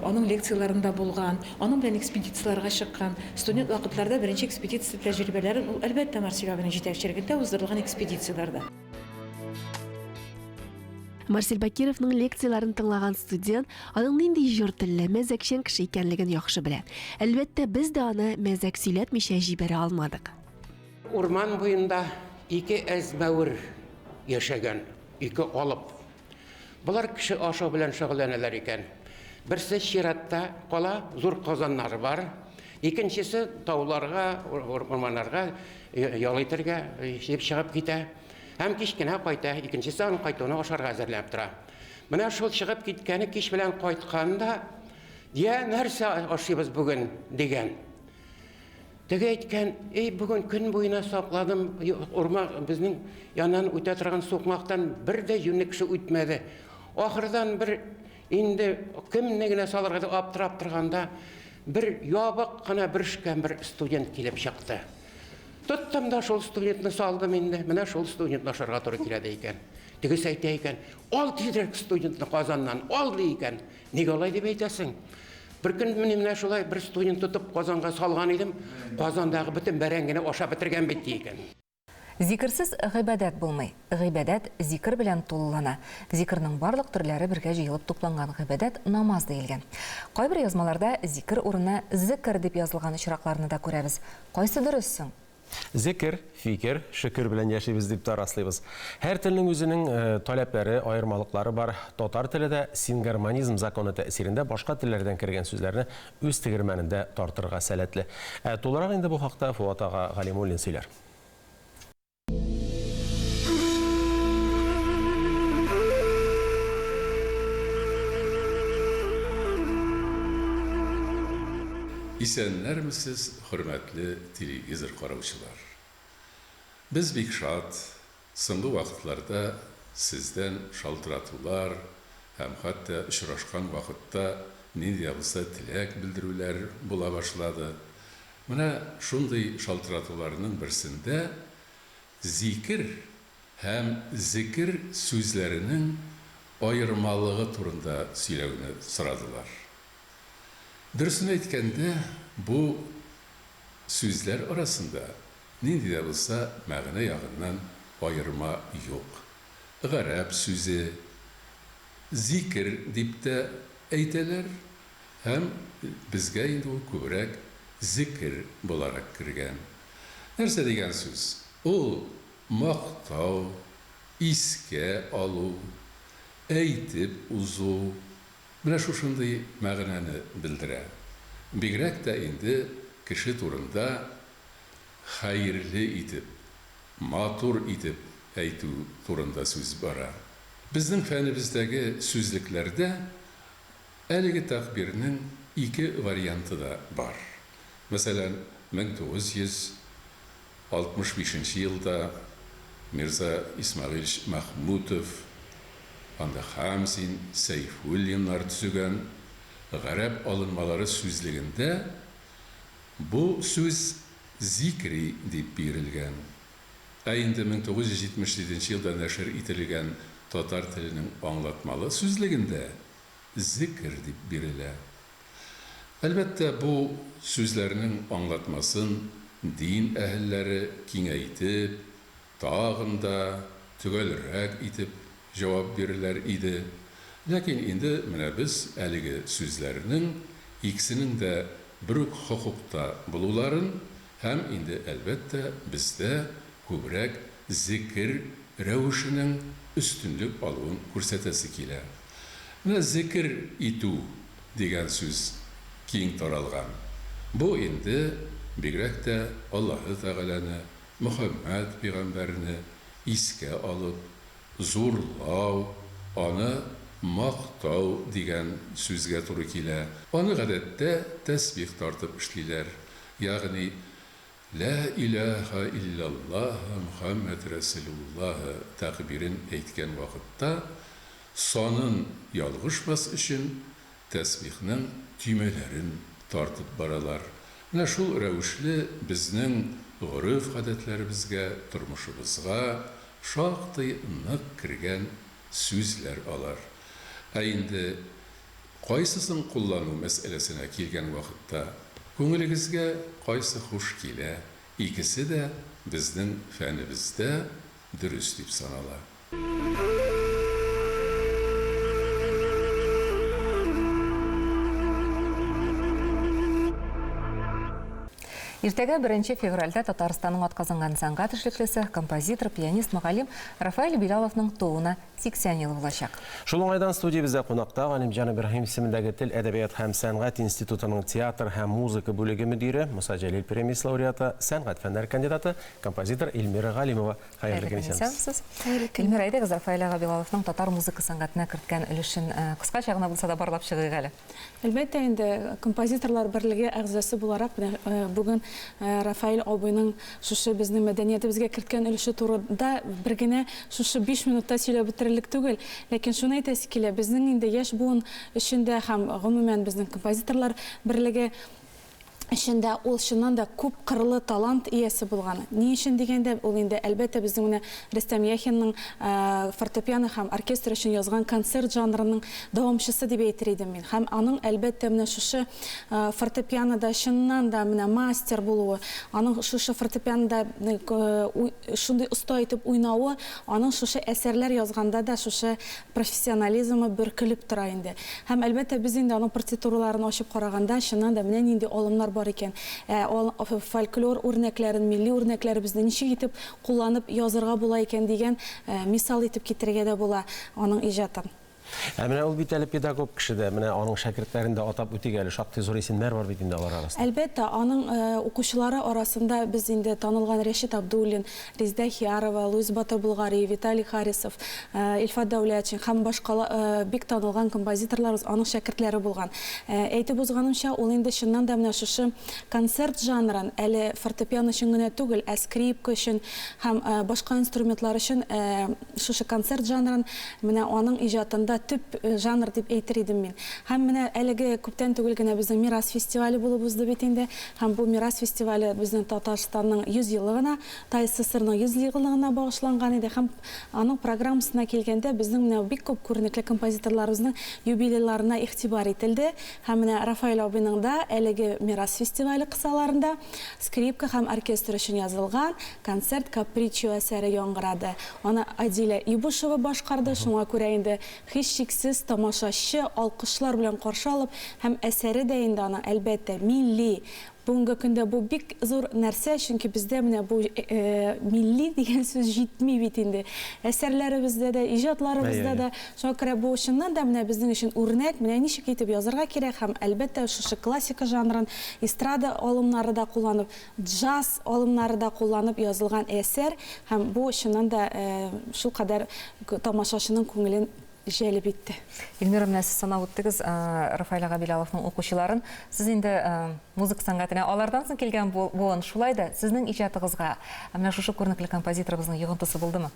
аның лекцияләрендә булган, аның белән экспедицияләргә чыккан. Студент вакытларда беренче экспедиция тәҗрибәләрен ул, әлбәттә, Марсель абыйның җитәкчелегендә уздырылган экспедицияләрдә. Марсель Бакировның лекцияләрен тыңлаган студент аның нинди җор телле, мәзәкчән кеше икәнлеген яхшы белә. Әлбәттә, без дә аны мәзәк сөйләтмичә җибәрә алмадык. Урман буенда ике әзмәвер яшәгән, ике алып. Болар кеше ашау белән шөгыльләнәләр икән. Берсе чиратта кала, зур казаннары бар. Икенчесе тауларга, урманнарга ял итәргә дип чыгып китә. Һәм кич кенә кайта, икенчесе аның кайтуына ашарга әзерләнеп тора. Менә шул чыгып киткәне кич белән кайткан да, Я, нәрсә ашыйбыз бүген? дигән. Теге әйткән, Эй, бүген көн буена сакладым, урман безнең яннан үтә торган сукмактан бер дә юньле кеше үтмәде. Ахырдан бер инде кемне генә салырга дип аптырап торганда, бер ябык кына бөрешкән бер студент килеп чыкты. Тоттым да шул студентны салдым инде. Менә шул студентны ашарга туры килә ди икән. Тегесе әйтә икән, ал тизрәк студентны Казаннан, ал ди икән. Нигә алай дип әйтәсең? Бер көн менә шулай бер студент тотып Казанга салган идем, Казандагы бөтен бәрәңгене ашап бетергән бит ди икән. Зикерсез гыйбадәт булмый. Гыйбадәт зикер белән тулылана. Зикернең барлык төрләре бергә җыелып тупланган гыйбадәт намаз диелгән. Кайбер язмаларда зикер урынына зекер дип язылган очракларны да күрәбез. Кайсы дөрес соң? Зекер, фикер, шөкер белән яшибез дип тә раслыйбыз. Һәр телнең үзенең таләпләре, аермалыклары бар. Татар теле дә сингармонизм законы тәэсирендә башка телләрдән кергән сүзләрне үз тегермәнендә тартырга сәләтле. Ә тулырак инде бу хакта Фоат ага Галимуллин сөйләр. Исәннәрмесез, хөрмәтле телевизор караучылар! Без бик шат, соңгы вакытларда сездән шалтыратулар һәм хәтта очрашкан вакытта нинди дә булса теләк белдерүләр була башлады. Менә шундый шалтыратуларның берсендә зикер һәм зекер сүзләренең аермалыгы турында сөйләүне сорадылар. Дөресен әйткәндә, бу сүзләр арасында нинди дә булса мәгънә ягыннан аерма юк. Гарәп сүзе зикер дип тә әйтәләр һәм безгә инде ул күбрәк зекер буларак кергән. Нәрсә дигән сүз? Ул мактау, искә алу, әйтеп узу. Менә шушындый мәгънәне белдерә. Бигрәк тә инде кеше турында хәерле итеп, матур итеп әйтү турында сүз бара. Безнең фәнебездәге сүзлекләрдә әлеге тәгъбирнең ике варианты да бар. Мәсәлән, 1965 нче елда Мирза Исмәгыйльч Мәхмүтов, анда Хәмзин, Сәйфуллиннар төзегән Гарәп алынмалары сүзлегендә бу сүз зикри дип бирелгән. Ә инде 1977 нче елда нәшер ителгән Татар теленең аңлатмалы сүзлегендә зекер дип бирелә. Әлбәттә, бу сүзләрнең аңлатмасын дин әһелләре киңәйтеп, тагын да төгәлрәк итеп җавап бирерләр иде. Ләкин инде менә без әлеге сүзләрнең икесенең дә бер үк хокукта булуларын һәм инде, әлбәттә, бездә күбрәк зекер рәвешенең өстенлек алуын күрсәтәсе килә. Менә зекер итү дигән сүз киң таралган. Бу инде бигрәк тә Аллаһы Тәгаләне, Мөхәммәд пигамбәрне искә алып, зурлау, аны мактау дигән сүзгә туры килә. Аны гадәттә тәсбих тартып эшлиләр, ягъни Лә иләһә илляллаһ Мөхәммәд рәсүлуллаһ тәкъбирен әйткән вакытта санын ялгышмас өчен тәсбихның төймәләрен тартып баралар. Менә шул рәвешле безнең гореф-гадәтләребезгә, тормышыбызга шактый нык кергән сүзләр алар. Ә инде Кайсысын куллану мәсьәләсенә килгән вакытта, күңелегезгә кайсы хуш килә, икесе дә безнең фәнебездә дөрес дип санала. Иртәгә, беренче февральдә Татарстанның атказанган сәнгать эшлеклесе, композитор, пианист, мөгаллим Рафаэль Билаловның тууына 80 ел булачак. Шул уңайдан студиябездә кунакта Галимҗан Ибраһим исемендәге Тел, әдәбият һәм сәнгать институтының театр һәм музыка бүлеге мөдире, Муса Җәлил премиясе лауреаты, сәнгать фәннәре кандидаты, композитор Эльмира Галимова. Хәерле көн, исәнмесез. Эльмира, әйдәгез, Рафаэль ага Билаловның татар музыка сәнгатенә керткән өлешен кыскача гына булса да барлап чыгыйк әле. Әлбәттә инде, Композиторлар берлеге әгъзасы буларак, менә бүген Рафаэль абыйның шушы безнең мәдәниятебезгә керткән өлеше турында бер генә шушы биш минутта сөйләп бетерерлек түгел. Ләкин шуны әйтәсе килә, безнең инде яшь буын өчен дә һәм, гомумән, безнең Композиторлар берлеге өчен дә ул чыннан да күп кырлы талант иясе булган. Ни өчен дигәндә, ул инде, әлбәттә, безнең менә Рөстәм Яхинның фортепиано һәм оркестр өчен язган концерт жанрының дәвамчысы дип әйтер идем мин. Һәм аның, әлбәттә, менә шушы фортепианода чыннан да менә мастер булуы, аның шушы фортепианода шундый оста итеп уйнавы, аның шушы әсәрләр язганда да шушы профессионализмы бөркелеп тора инде. Һәм, әлбәттә, без инде аның партитураларын ачып караганда, чыннан да, менә нинди алымнар бар икән. Ә фольклор үрнәкләрен, милли үрнәкләребезне ничек итеп кулланып язырга була икән дигән мисал итеп китерергә дә була аның иҗатын. Ә менә ул бит әле педагог кеше дә, менә аның шәкертләрен дә атап үтик әле, шактый зур исемнәр бар бит инде алар арасында. Әлбәттә, аның укучылары арасында без инде танылган Рәшит Абдуллин, Резидә Хиярова, Луис Батыр Болгари, Виталий Харисов, Илфат Дәүләтшин һәм башка бик танылган композиторларыбыз аның шәкертләре булган. Әйтеп узганымча, ул инде чыннан да менә шушы концерт жанрын әле фортепиано өчен генә түгел, ә скрипка өчен һәм башка инструментлар өчен шушы концерт жанрын менә аның иҗатында төп жанр дип әйтер идем мин. Һәм менә әлеге күптән түгел генә безнең Мирас фестивале булып узды бит инде. Һәм бу Мирас фестивале безнең Татарстанның 100 еллыгына, ТАССРның 100 еллыгына багышланган иде һәм аның программасына килгәндә, безнең менә бик күп күренекле композиторларыбызның юбилейларына игътибар ителде. Һәм менә Рафаэль абыйның да әлеге Мирас фестивале кысаларында скрипка һәм оркестр өчен язылган концерт Каприччио әсәре яңгырады. Аны Адилә Ибушева башкарды, шуңа күрә инде һичшиксез тамашачы алкышлар белән каршы алып һәм әсәре дә инде аның, әлбәттә, милли. Бүгенге көндә бу бик зур нәрсә, чөнки бездә менә бу милли дигән сүз җитми бит инде. Әсәрләребездә дә, иҗатларыбызда да. Шуңа күрә бу чыннан да менә безнең өчен үрнәк, менә ничек итеп язарга кирәк һәм, әлбәттә, шушы классика жанрын, эстрада алымнары да кулланып, джаз алымнары да кулланып язылган әсәр һәм бу чыннан да шулкадәр тамашачының күңелен җәлеп итте. Эльмира, менә сез санап үттегез Рафаэль ага Билаловның укучыларын. Сез инде музыка сәнгатенә алардан соң килгән буын, шулай да сезнең иҗатыгызга менә шушы күренекле композиторыбызның йогынтысы булдымы?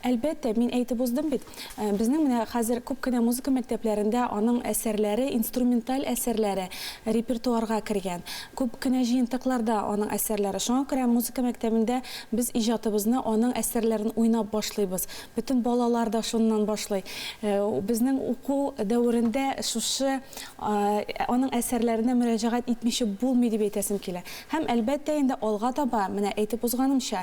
Әлбәттә, мин әйтеп уздым бит, безнең менә хәзер күп кенә музыка мәктәпләрендә аның әсәрләре, инструменталь әсәрләре репертуарга кергән. Күп кенә җыентыкларда аның әсәрләре. Шуңа күрә музыка мәктәбендә без иҗатыбызны аның әсәрләрен уйнап башлыйбыз. Бөтен балалар да шуннан башлый. Безнең уку дәверендә шушы аның әсәрләренә мөрәҗәгать итмичә булмый дип әйтәсем килә. Һәм, әлбәттә инде, алга таба, менә әйтеп узганымча,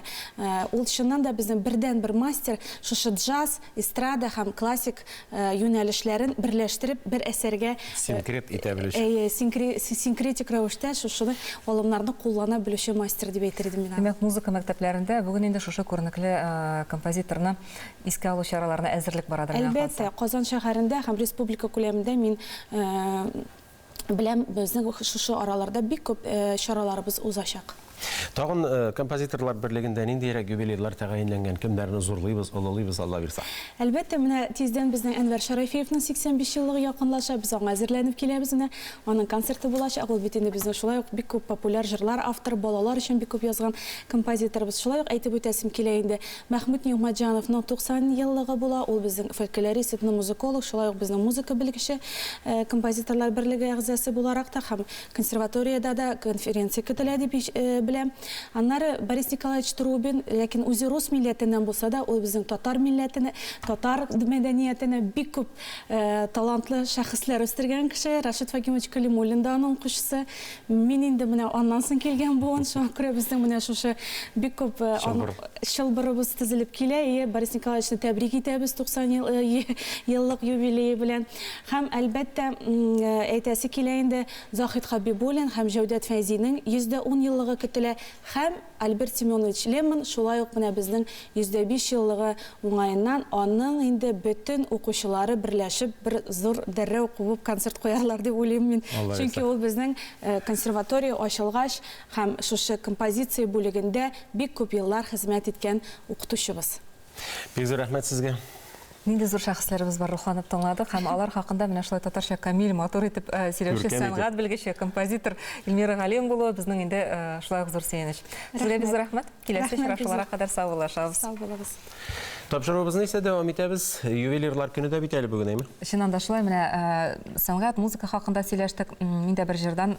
ул чыннан да безнең бердәнбер мастер, шушы джаз, эстрада һәм классик юнәлешләрен берләштереп, бер әсәргә, Синкрет итә белүче. Әйе, синкретик рәвештә шушы алымнарны куллана белүче мастер дип әйтер идем мин аны. Димәк, музыка мәктәпләрендә бүген инде шушы күренекле композиторны искә алу чараларына әзерлек барадыр, миңа калса. Әлбәттә, Казан шәһәрендә һәм республика күләмендә мин беләм, безнең шушы араларда бик күп чараларыбыз узачак. Тагын композиторлар берлегендә ниндиерәк юбилейлар тәгаенләнгән, кемнәрне зурлыйбыз, олылыйбыз, Алла бирса? Әлбәттә, менә тиздән безнең Әнвәр Шәрәфиевның 85 еллыгы якынлаша, без аңа әзерләнеп киләбез менә. Аның концерты булачак, ул бит инде безнең шулай ук бик күп популяр җырлар авторы, балалар өчен бик күп язган композиторыбыз. Шулай ук әйтеп үтәсем килә инде, Мәхмүт Нигъмәтҗановның 90 еллыгы була, ул безнең фольклорист, этномузыколог, шулай ук безнең музыка белгече, композиторлар берлеге әгъзасы буларак та һәм консерваториядә дә конференция көтелә дип беләм. Аннары Борис Николаевич Трубин, ләкин үзе рус милләтеннән булса да, ул безнең татар милләтенә, татар мәдәниятенә бик күп талантлы шәхесләр үстергән кеше. Рашит Фагимович Калимуллин да аның укучысы. Мин инде менә аннан соң килгән буын, шуңа күрә безнең менә шушы бик күп Чылбыр. чылбырыбыз тезелеп килә. Ие, Борис Николаевичны тәбрик итәбез 90 еллык юбилее белән. Һәм, әлбәттә, әйтәсе килә инде, Заһид Хәбибуллин һәм Җәүдәт Фәйзинең 110 еллыгы көтелә һәм Альберт Семенович Лемон шулай ук менә безнең 105 еллыгы уңаеннан аның инде бөтен укучылары берләшеп бер зур дәррәү кубып концерт куярлар дип уйлыйм мин. Чөнки ул безнең консерватория ачылгач һәм шушы композиция бүлегендә бик күп еллар хезмәт иткән укытучыбыз. Бик зур рәхмәт сезгә. Нинди зур шәхесләребез бар, рухланып тыңладык һәм алар хакында менә шулай татарча камил, матур итеп сөйләүче сәнгать белгече, композитор Эльмира Галим булуы безнең инде шулай ук зур сөенеч. Сезгә бик зур рәхмәт. Киләсе очрашуларга кадәр саубуллашабыз. Сау булыгыз. Тапшыруыбызны исә дәвам итәбез. Ювелирлар көне дә бит әле бүген, әйме? Чыннан да шулай, менә сәнгать, музыка хакында сөйләштек. Мин дә бер җырдан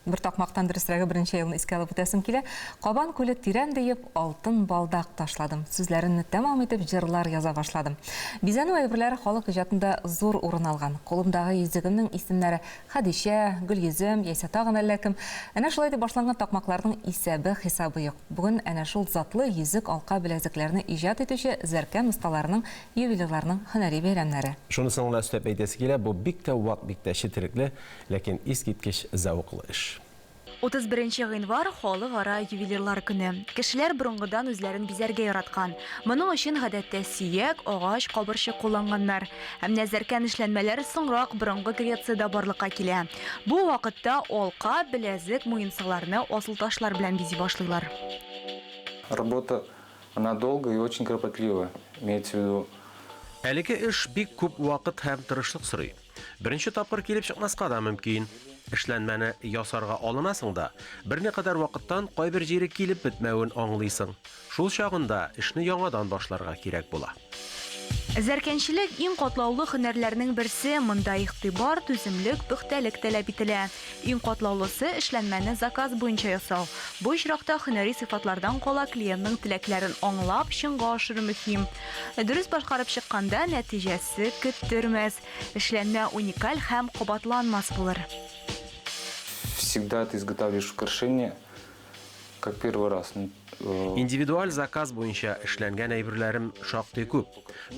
Бер такмактан дөресрәге берничә елны искә алып үтәсем килә. Кабан күле тирән диеп, алтын балдак ташладым. Сүзләренне тәмам итеп җырлар яза башладым. Бизәнү әйберләре халык иҗатында зур урын алган. Кулымдагы йөзегемнең исемнәре Хәдичә, Гөлйөзем яисә тагын әллә кем. Әнә шулай дип башланган такмакларның исәбе-хисабы юк. Бүген әнә шул затлы йөзек, алка, беләзекләрне иҗат итүче зәркән осталарының, ювелирларның һөнәри бәйрәмнәре. Шунысын гына өстәп әйтәсе килә, бу бик тә вак, бик тә четерекле, Ләкин искиткеч зәвыклы эш. 31 нче гыйнвар, Халыкара ювелирлар көне. Кешеләр борынгыдан үзләрен бизәргә яраткан. Моның өчен, гадәттә, сөяк, агач, кабырчык кулланганнар. Ә менә зәркән эшләнмәләр соңрак, борынгы Грециядә барлыкка килә. Бу вакытта алка, беләзек, муенсаларны асылташлар белән бизи башлыйлар. Работа, она долгая и очень кропотливая, имеется в виду. Әлеге эш бик күп вакыт һәм тырышлык сорый. Беренче тапкыр килеп чыкмаска да мөмкин. Эшләнмәне ясарга алынасың да, берникадәр вакыттан кайбер җире килеп бетмәвен аңлыйсың. Шул чагында эшне яңадан башларга кирәк була. Зәркәнчелек, иң катлаулы һөнәрләрнең берсе. Монда игътибар, түземлек, пөхтәлек таләп ителә. Иң катлаулысы, эшләнмәне заказ буенча ясау. Бу очракта һөнәри сыйфатлардан кала клиентның теләкләрен аңлап, чынга ашыру мөһим. Дөрес башкарып чыкканда, нәтиҗәсе көттермәс. Эшләнмә уникаль һәм кабатланмас булыр. Всегда ты изготавливаешь украшение как первый раз. Индивидуаль заказ буенча эшләнгән әйберләрем шактый күп.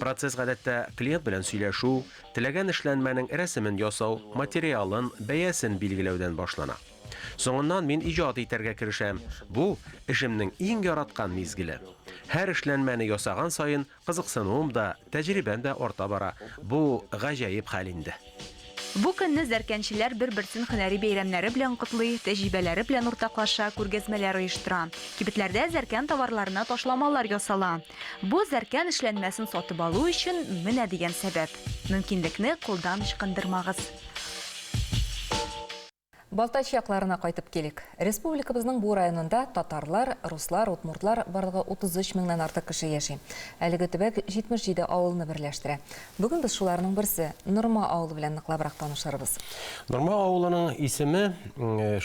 Процесс гадәттә клиент белән сөйләшү, теләгән эшләнмәнең рәсемен ясау, материалын, бәясен билгеләүдән башлана. Соңыннан мин иҗат итәргә керешәм. Бу, эшемнең иң яраткан мизгеле. Һәр эшләнмәне ясаган саен кызыксынуым да, тәҗрибәм дә арта бара. Бу, гаҗәеп хәл инде. Бу көнне зәркәнчеләр бер-берсен һөнәри бәйрәмнәре белән котлый, тәҗрибәләре белән уртаклаша, күргәзмәләр оештыра. Кибетләрдә зәркән товарларына ташламалар ясала. Бу зәркән эшләнмәсен сатып алу өчен менә дигән сәбәп. Мөмкинлекне кулдан ычкындырмагыз. Балтач якларына кайтып килик. Республикабызның бу районында татарлар, руслар, удмуртлар барлыгы 33 меңнән артык кеше яши. Әлеге төбәк 77 авылны берләштерә. Бүген без шуларның берсе, Норма авылы белән ныклабрак танышырбыз. Норма авылының исеме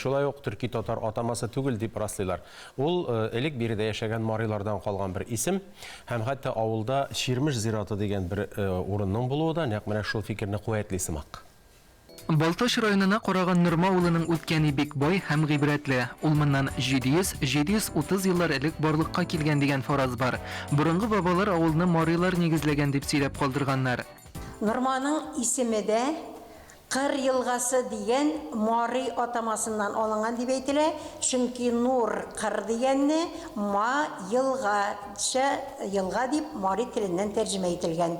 шулай ук төрки-татар атамасы түгел дип раслыйлар. Ул элек биредә яшәгән марилардан калган бер исем һәм хәтта авылда Чирмеш зираты дигән бер урынның булуы да нәкъ менә шул фикерне куәтли сымак. Балтач районына караган Норма авылының үткәне бик бай һәм гыйбрәтле. Ул моннан 700, 730 еллар элек барлыкка килгән дигән фараз бар. Борынгы бабалар авылны марилар нигезләгән дип сөйләп калдырганнар. Норманың исеме дә Кыр елгасы дигән мари атамасыннан алынган дип әйтелә, чөнки нур, кыр дигәнне, ма, елга, ча, елга дип мари теленнән тәрҗемә ителгән.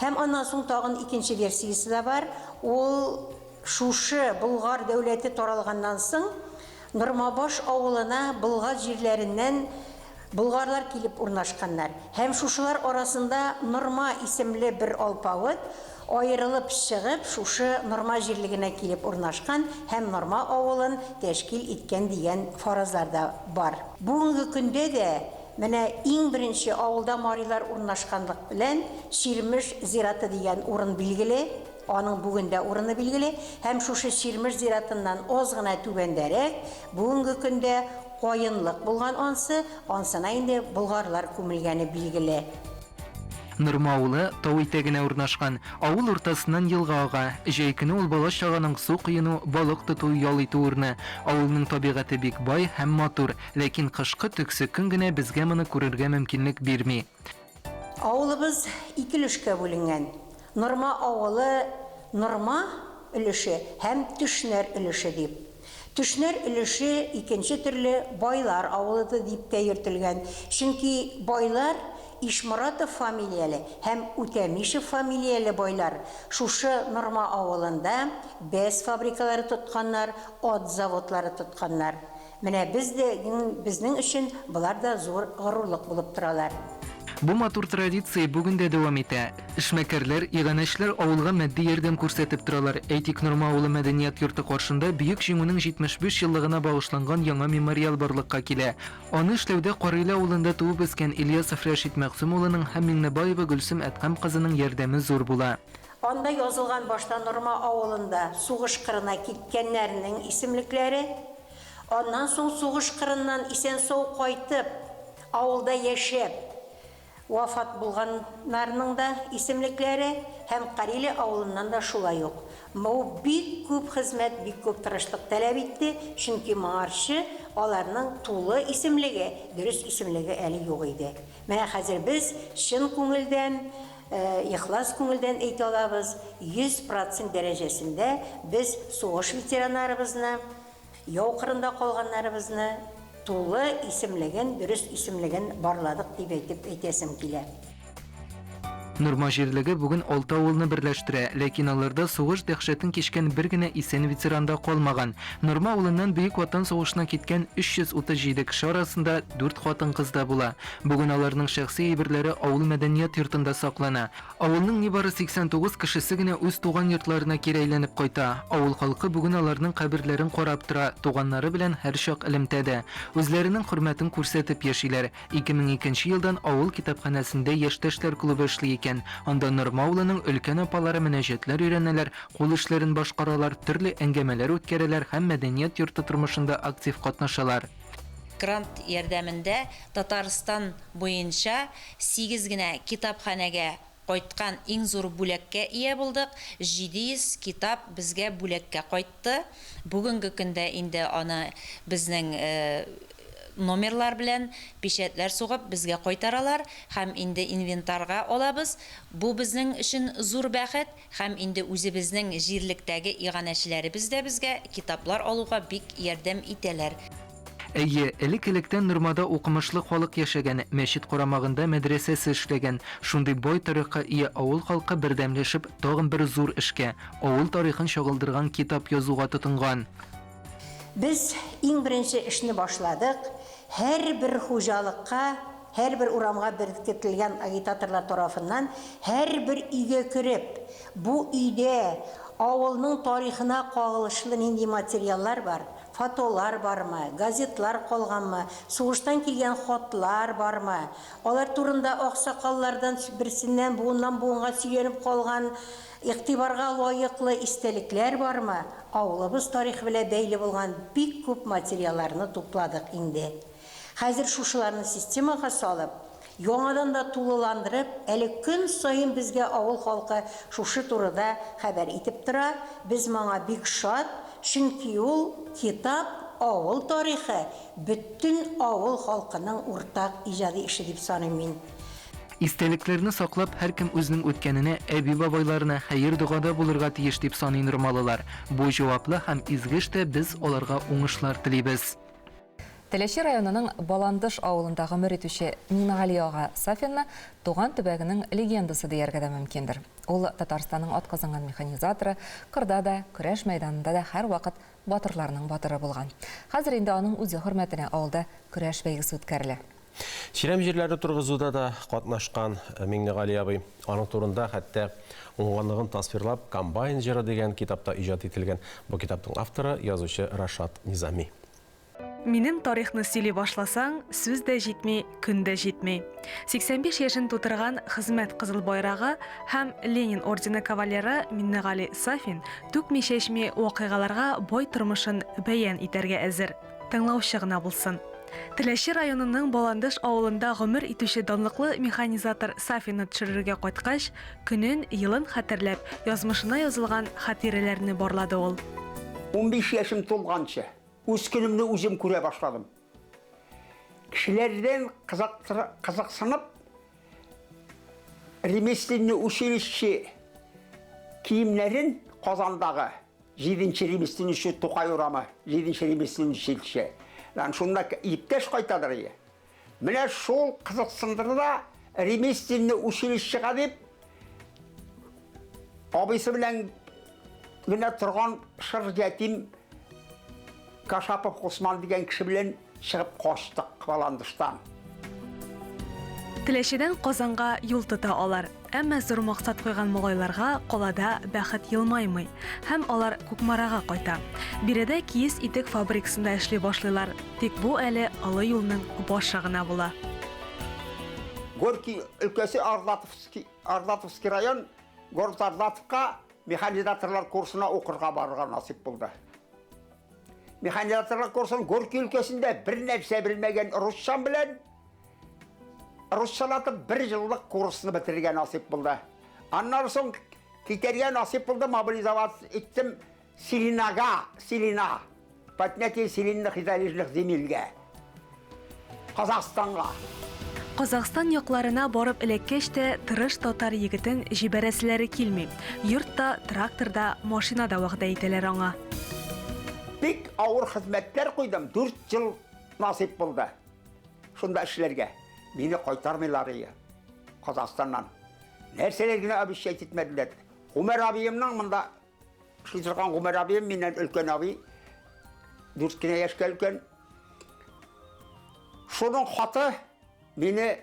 Һәм аннан соң тагын икенче версиясе дә бар, ул шушы Болгар дәүләте таралганнан соң Нормабаш авылына Болгар җирләреннән болгарлар килеп урнашканнар. Һәм шушылар арасында Норма исемле бер алпавыт аерылып чыгып шушы Норма җирлегенә килеп урнашкан һәм Норма авылын тәшкил иткән дигән фаразлар да бар. Бүгенге көндә дә Менә иң беренче авылда марилар урнашканлык белән Чирмеш зираты дигән урын билгеле, аның бүген дә урыны билгеле, һәм шушы Чирмеш зиратыннан аз гына түбәндәрәк, бүгенге көндә каенлык булган ансы, ансына инде болгарлар күмелгәне билгеле. Норма авылы тау итәгенә урнашкан. Авыл уртасыннан елга ага. Җәй көне ул бала-чаганың су коену, балык тоту, ял итү урыны. Авылның табигате бик бай һәм матур. Ләкин кышкы төксе көн генә безгә моны күрергә мөмкинлек бирми. Авылыбыз ике өлешкә бүленгән. Норма авылы Норма өлеше һәм Төшнәр өлеше дип. Төшнәр өлеше икенче төрле Байлар авылы да дип тә йөртелгән. Чөнки байлар Ишморатов фамилияле һәм Үтәмишев фамилияле байлар шушы Норма авылында бәз фабрикалары тотканнар, ат заводлары тотканнар. Менә без дә, безнең өчен болар да зур горурлык булып торалар. Бу матур традиция бүген дә дәвам итә. Эшмәкәрләр, иганәчеләр авылга матди ярдәм күрсәтеп торалар. Әйтик, Норма авылы мәдәният йорты каршында Бөек Җиңүнең 75 еллыгына багышланган яңа мемориал барлыкка килә. Аны эшләүдә Карыйлы авылында туып үскән Ильясов Рәшит Мәгъсүм улының һәм Миңнебаева Гөлсем Әдһәм кызының ярдәме зур була. Анда язылган башта Норма авылында сугыш кырына киткәннәрнең исемлекләре, Аннан соң сугыш кырыннан исән-сау кайтып, авылда яшәп, вафат булганнарның да исемлекләре һәм Кариле авылыннан да шулай ук. Бу бик күп хезмәт, бик күп тырышлык таләп итте, чөнки моңарчы аларның тулы исемлеге, дөрес исемлеге әле юк иде. Менә хәзер без чын күңелдән, ихлас күңелдән әйтә алабыз, 100 процент дәрәҗәсендә без сугыш ветераннарыбызны, Яу кырында калганнарыбызны тулы исемлеген, дөрес исемлеген барладык дип әйтеп әйтәсем килә. Норма җирлеге бүген алты авылны берләштерә, ләкин аларда сугыш дәһшәтен кичкән бер генә исән ветеран да калмаган. Норма авылыннан Бөек Ватан сугышына киткән 337 кеше арасында дүрт хатын-кыз да була. Бүген аларның шәхси әйберләре авыл мәдәният йортында саклана. Авылның нибары 89 кешесе генә үз туган йортларына кире әйләнеп кайта. Авыл халкы бүген аларның каберләрен карап тора, туганнары белән һәрчак элемтәдә. Үзләренең хөрмәтен күрсәтеп яшиләр. 2002 нче елдан авыл китапханәсендә яшьтәшләр клубы эшли икән. Анда Норма авылының өлкән апалары мөнәҗәтләр өйрәнәләр, кул эшләрен башкаралар, төрле әңгәмәләр үткәрәләр һәм мәдәният йорты тормышында актив катнашалар. Грант ярдәмендә Татарстан буенча сигез генә китапханәгә кайткан иң зур бүләккә ия булдык, 700 китап безгә бүләккә кайтты. Бүгенге көндә инде аны безнең номерлар белән печатьләр сугып безгә кайтаралар һәм инде инвентарьга алабыз. Бу безнең өчен зур бәхет һәм инде үзебезнең җирлектәге иганәчеләребез дә безгә китаплар алуга бик ярдәм итәләр. Әйе, элек-электән Нормада укымышлы халык яшәгән, мәчет карамагында мәдрәсәсе эшләгән. Шундый бай тарихка ия авыл халкы бердәмләшеп тагын бер зур эшкә, авыл тарихын чагылдырган китап язуга тотынган. Без иң беренче эшне башладык, һәрбер хуҗалыкка, һәрбер урамга беркетелгән агитаторлар тарафыннан һәрбер өйгә кереп, бу өйдә авылның тарихына кагылышлы нинди материаллар бар, фотолар бармы, газетлар калганмы, сугыштан килгән хатлар бармы, алар турында аксакаллардан берсеннән буыннан буынга сөйләнеп калган Игътибарга лаеклы истәлекләр бармы? Авылыбыз тарихы белән бәйле булган бик күп материалларны тупладык инде. Хәзер шушыларны системага салып, яңадан да тулыландырып, әле көн саен безгә авыл халкы шушы турыда хәбәр итеп тора, без моңа бик шат, чөнки ул китап, авыл тарихы, бөтен авыл халкының уртак иҗади эше дип саныйм мин. Истәлекләрне саклап, һәркем үзенең үткәненә, әби-бабайларына хәер-догада булырга тиеш, дип саный нормалылар. Бу җаваплы һәм изге эштә без аларга уңышлар телибез. Теләче районының Баландыш авылында гомер итүче Миңнегали ага Сафинны туган төбәгенең легендасы дияргә дә мөмкиндер. Ул Татарстанның атказанган механизаторы, кырда да, көрәш мәйданында да һәрвакыт батырларның батыры булган. Хәзер инде аның үзе хөрмәтенә авылда көрәш бәйгесе үткәрелә. Чирәм җирләрне торгызуда да катнашкан Миңнегали абый. Аның турында хәтта уңганлыгын тасвирлап Комбайн җыры дигән китап та иҗат ителгән. Бу китапның авторы, язучы Рашат Низами. Минем тарихны сөйли башласаң, сүз дә җитми, көн дә җитми. 85 яшен тутырган Хезмәт Кызыл Байрагы һәм Ленин ордены кавалеры Миннегали Сафин түкми-чәчми вакыйгаларга бай тормышын бәян итәргә әзер. Тыңлаучы гына булсын. Теләче районының Баландыш авылында гомер итүче данлыклы механизатор Сафинны төшерергә кайткач, көнен, елын хәтерләп, язмышына язылган хатирәләрне барлады ул. 15 яшем тулганчы, үз көнемне үзем күрә башладым. Кешеләрдән кызыксынып, ремесленный училище киемнәрен Казандагы Җиденче ремесленниче Тукай урамы, җиденче ремесленниче. Дан шунда иптәш кайтадыр ие. Менә шул кызыксындырды да ремесленный училищега дип абыйсы белән генә торган шыр ятим Кашапов Госман дигән кеше белән чыгып качтык Баландыштан. Теләчедән Казанга юл тота алар. Әмма зур максат куйган малайларга калада бәхет елмаймый. Һәм алар Кукмарага кайта. Биредә киез итек фабрикасында эшли башлыйлар. Тик бу әле олы юлның башы гына була. Горький өлкәсе Ардатовский, Ардатовский район, город Ардатовка механизаторлар курсына укырга барырга насыйп булды. Механизаторлар курсын Горький өлкәсендә бер нәрсә белмәгән русчам белән русчалатып бер еллык курсны бетерергә насыйп булды. Аннан соң китәргә насыйп булды, мобилизоваться иттем Селинага, Селина. Поднятие селинных и залежных земельгә. Казахстанга. Казахстан якларына барып эләккәч тә, тырыш татар егетен җибәрәселәре килми. Йорт та, трактор да, машина да вәгъдә итәләр аңа. Бик авыр хезмәтләр куйдым, дүрт ел насыйп булды шунда эшләргә. Мине кайтармыйлар ие Казахстаннан. Нәрсәләр генә обещать итмәделәр. Гомәр абыемның монда эшли торган Гомәр абыем миннән өлкән абый, дүрт кенә яшькә өлкән. Шуның хаты мине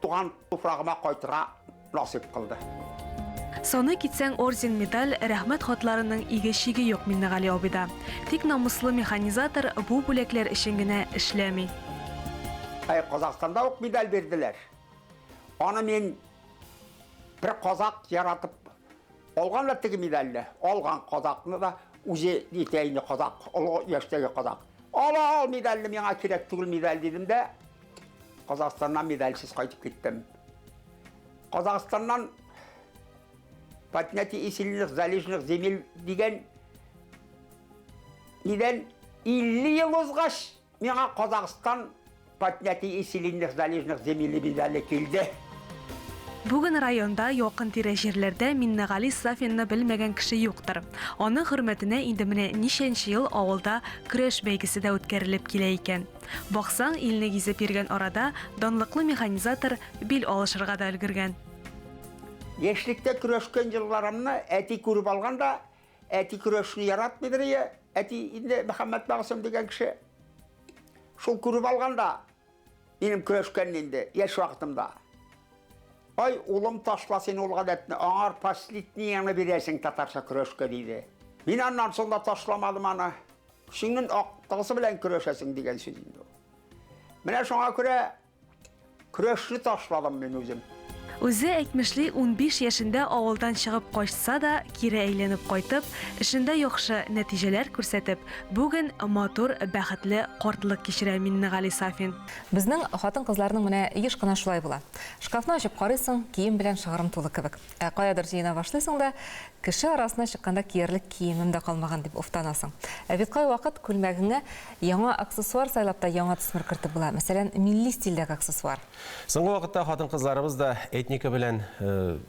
туган туфрагыма кайтырга насыйп кылды. Саный китсәң, орден-медаль, рәхмәт хатларының иге-чиге юк Миннегали абыйда. Тик намуслы механизатор бу бүләкләр өчен генә эшләми. Әй, Казахстанда ук медаль бирделәр. Аны мин бер казак яратып Алган да теге медальне, алган казакны да, үзе нитә инде казак, олы яшьтәге казак. Ала ал медальне, миңа кирәк түгел медаль дидем дә, Казахстаннан медальсез кайтып киттем. Казахстаннан поднятие сильных залежных земель дигән нидән 50 ел узгач, миңа Казахстан Поднятие селинных залежных земель медале килде. Бүген районда, якын-тирә җирләрдә Миннегали Сафинны белмәгән кеше юктыр. Аның хөрмәтенә инде менә ничәнче ел авылда көрәш бәйгесе дә үткәрелеп килә икән. Баксаң, илне гизеп йөргән арада данлыклы механизатор бил алышырга да өлгергән. Яшьлектә көрәшкән елларымны әти күреп алган да, әти көрәшне яратмыйдыр ие, әти инде Мөхәммәт Мәгъсүм дигән кеше. Шул күреп алган да, минем көрәшкәнне инде, яшь вакытымда. Ай, улым, ташла син ул гадәтне, аңар последнияңне бирәсең татарча көрәшкә, диде. Мин аннан соң да ташламадым аны. Көчеңнең актыгысы белән көрәшәсең дигән сүз инде ул. Менә шуңа күрә Көрәшне ташладым мин үзем. Үзе әйтмешли, 15 яшендә авылдан чыгып качса да, кире әйләнеп кайтып, эшендә яхшы нәтиҗәләр күрсәтеп, бүген матур, бәхетле картлык кичерә Миннегали Сафин. Безнең хатын-кызларның менә еш кына шулай була. Шкафны ачып карыйсың, кием белән шыгрым тулы кебек. Ә каядыр җыена башлыйсың да, кеше арасына чыкканда киярлек киемем дә калмаган дип уфтанасың. Ә бит кайвакыт күлмәгеңә Яңа аксессуар сайлап та яңа төсмер кертеп була. Мәсәлән, милли стильдәге аксессуар. Соңгы вакытта хатын-кызларыбыз да этника белән,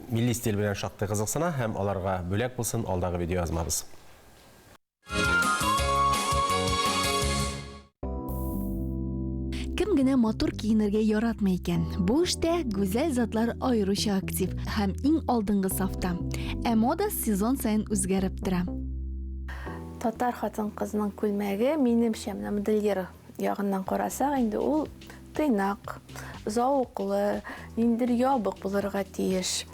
милли стиль белән шактый кызыксына һәм аларга бүләк булсын алдагы видеоязмабыз. Кем генә матур киенергә яратмый икән? Бу эштә гүзәл затлар аеруча актив һәм иң алдынгы сафта. Ә мода сезон саен үзгәреп тора. Татар хатын-кызының күлмәге, минемчә, менә модельер ягыннан карасак, инде ул тыйнак, зәвыклы, ниндидер ябык булырга тиеш.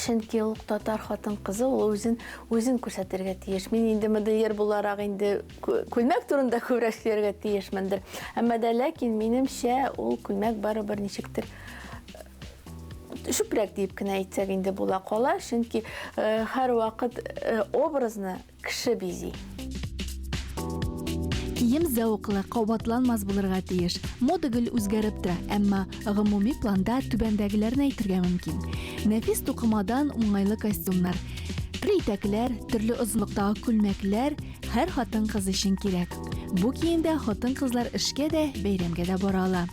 Чөнки ул татар хатын-кызы, ул үзен үзен күрсәтергә тиеш. Мин инде модельер буларак инде күлмәк турында күбрәк сөйләргә тиешмендер. Әмма дә ләкин минемчә, ул күлмәк барыбер ничектер чүпрәк диеп кенә әйтсәк инде була кала, чөнки э, һәрвакыт э, образны кеше бизи. Кием зәвыклы, кабатланмас булырга тиеш. Мода гел үзгәреп тора, әмма гомуми планда түбәндәгеләрне әйтергә мөмкин. Нәфис тукымадан уңайлы костюмнар, төрле итәкләр, төрле озынлыктагы күлмәкләр һәр хатын-кыз өчен кирәк. Бу киемдә хатын-кызлар эшкә дә, бәйрәмгә дә бара ала.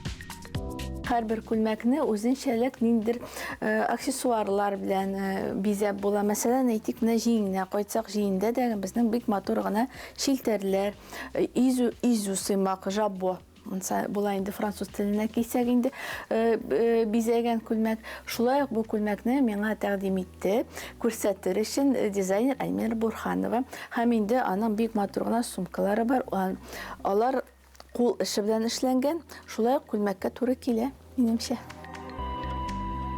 Һәрбер күлмәкне үзенчәлек ниндидер э, аксессуарлар белән э, бизәп була. Мәсәлән, әйтик, менә җиңенә кайтсак, җиңендә дә безнең бик матур гына челтәрләр, э, изү, изү сыймак, жабо. Монса була инде француз теленә килсәк инде бизәгән күлмәк. Шулай ук бу күлмәкне миңа тәкъдим итте, күрсәтер өчен дизайнер Альмира Бурханова. Һәм инде аның бик матур гына сумкалары бар. Алар Кул эше белән эшләнгән, шулай ук күлмәккә туры килә, минемчә.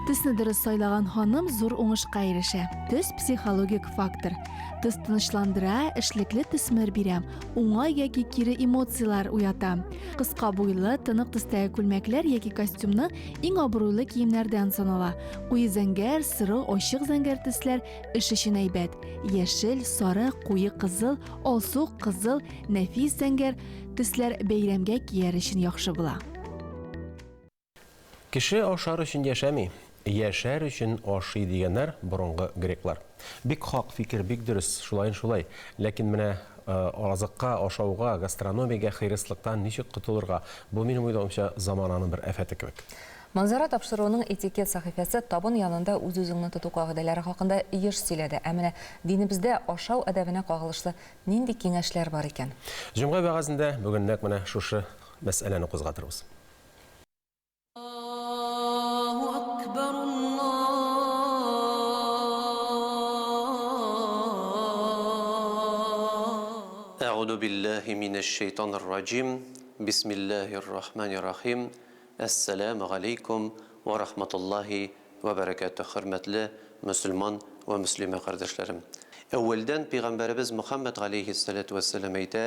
Төсне дөрес сайлаган ханым зур уңышка ирешә. Төс психологик фактор. Төс тынычландыра, эшлекле төсмер бирә, уңай яки кире эмоцияләр уята. Кыска буйлы, тонык төстәге күлмәкләр яки костюмны иң абруйлы киемнәрдән санала. Куе зәңгәр, соры, ачык зәңгәр төсләр эш өчен әйбәт. Яшел, сары, куе кызыл, алсу, кызыл, Нәфис зәңгәр төсләр бәйрәмгә кияр өчен яхшы була. Кеше ашар өчен яшәми, яшәр өчен ашый дигәннәр борынгы греклар. Бик хак фикер, бик дөрес, шулаен шулай. Ләкин менә азыкка, ашауга, гастрономиягә хыйрыслыктан ничек котылырга? Бу, минем уйлавымча, замананың бер афәте кебек. Манзара тапшыруының Этикет сәхифәсе табын янында үз-үзеңне тоту кагыйдәләре хакында еш сөйләде. Ә менә динебездә ашау әдәбенә кагылышлы Нинди киңәшләр бар икән? Җомга вәгазендә бүген нәкъ менә шушы мәсьәләне кузгатырбыз. Әгъүзу биллаһи минәш-шәйтанир раҗим. Бисмиллаһир рахманир рахим. Әссәләмү галәйкүм вә рахматуллаһи вә бәрәкәтүһ, хөрмәтле мөселман вә мөслимә кардәшләрем! Әүвәлдән пәйгамбәребез Мөхәммәд галәйһиссәләтү вәссәлам әйтә,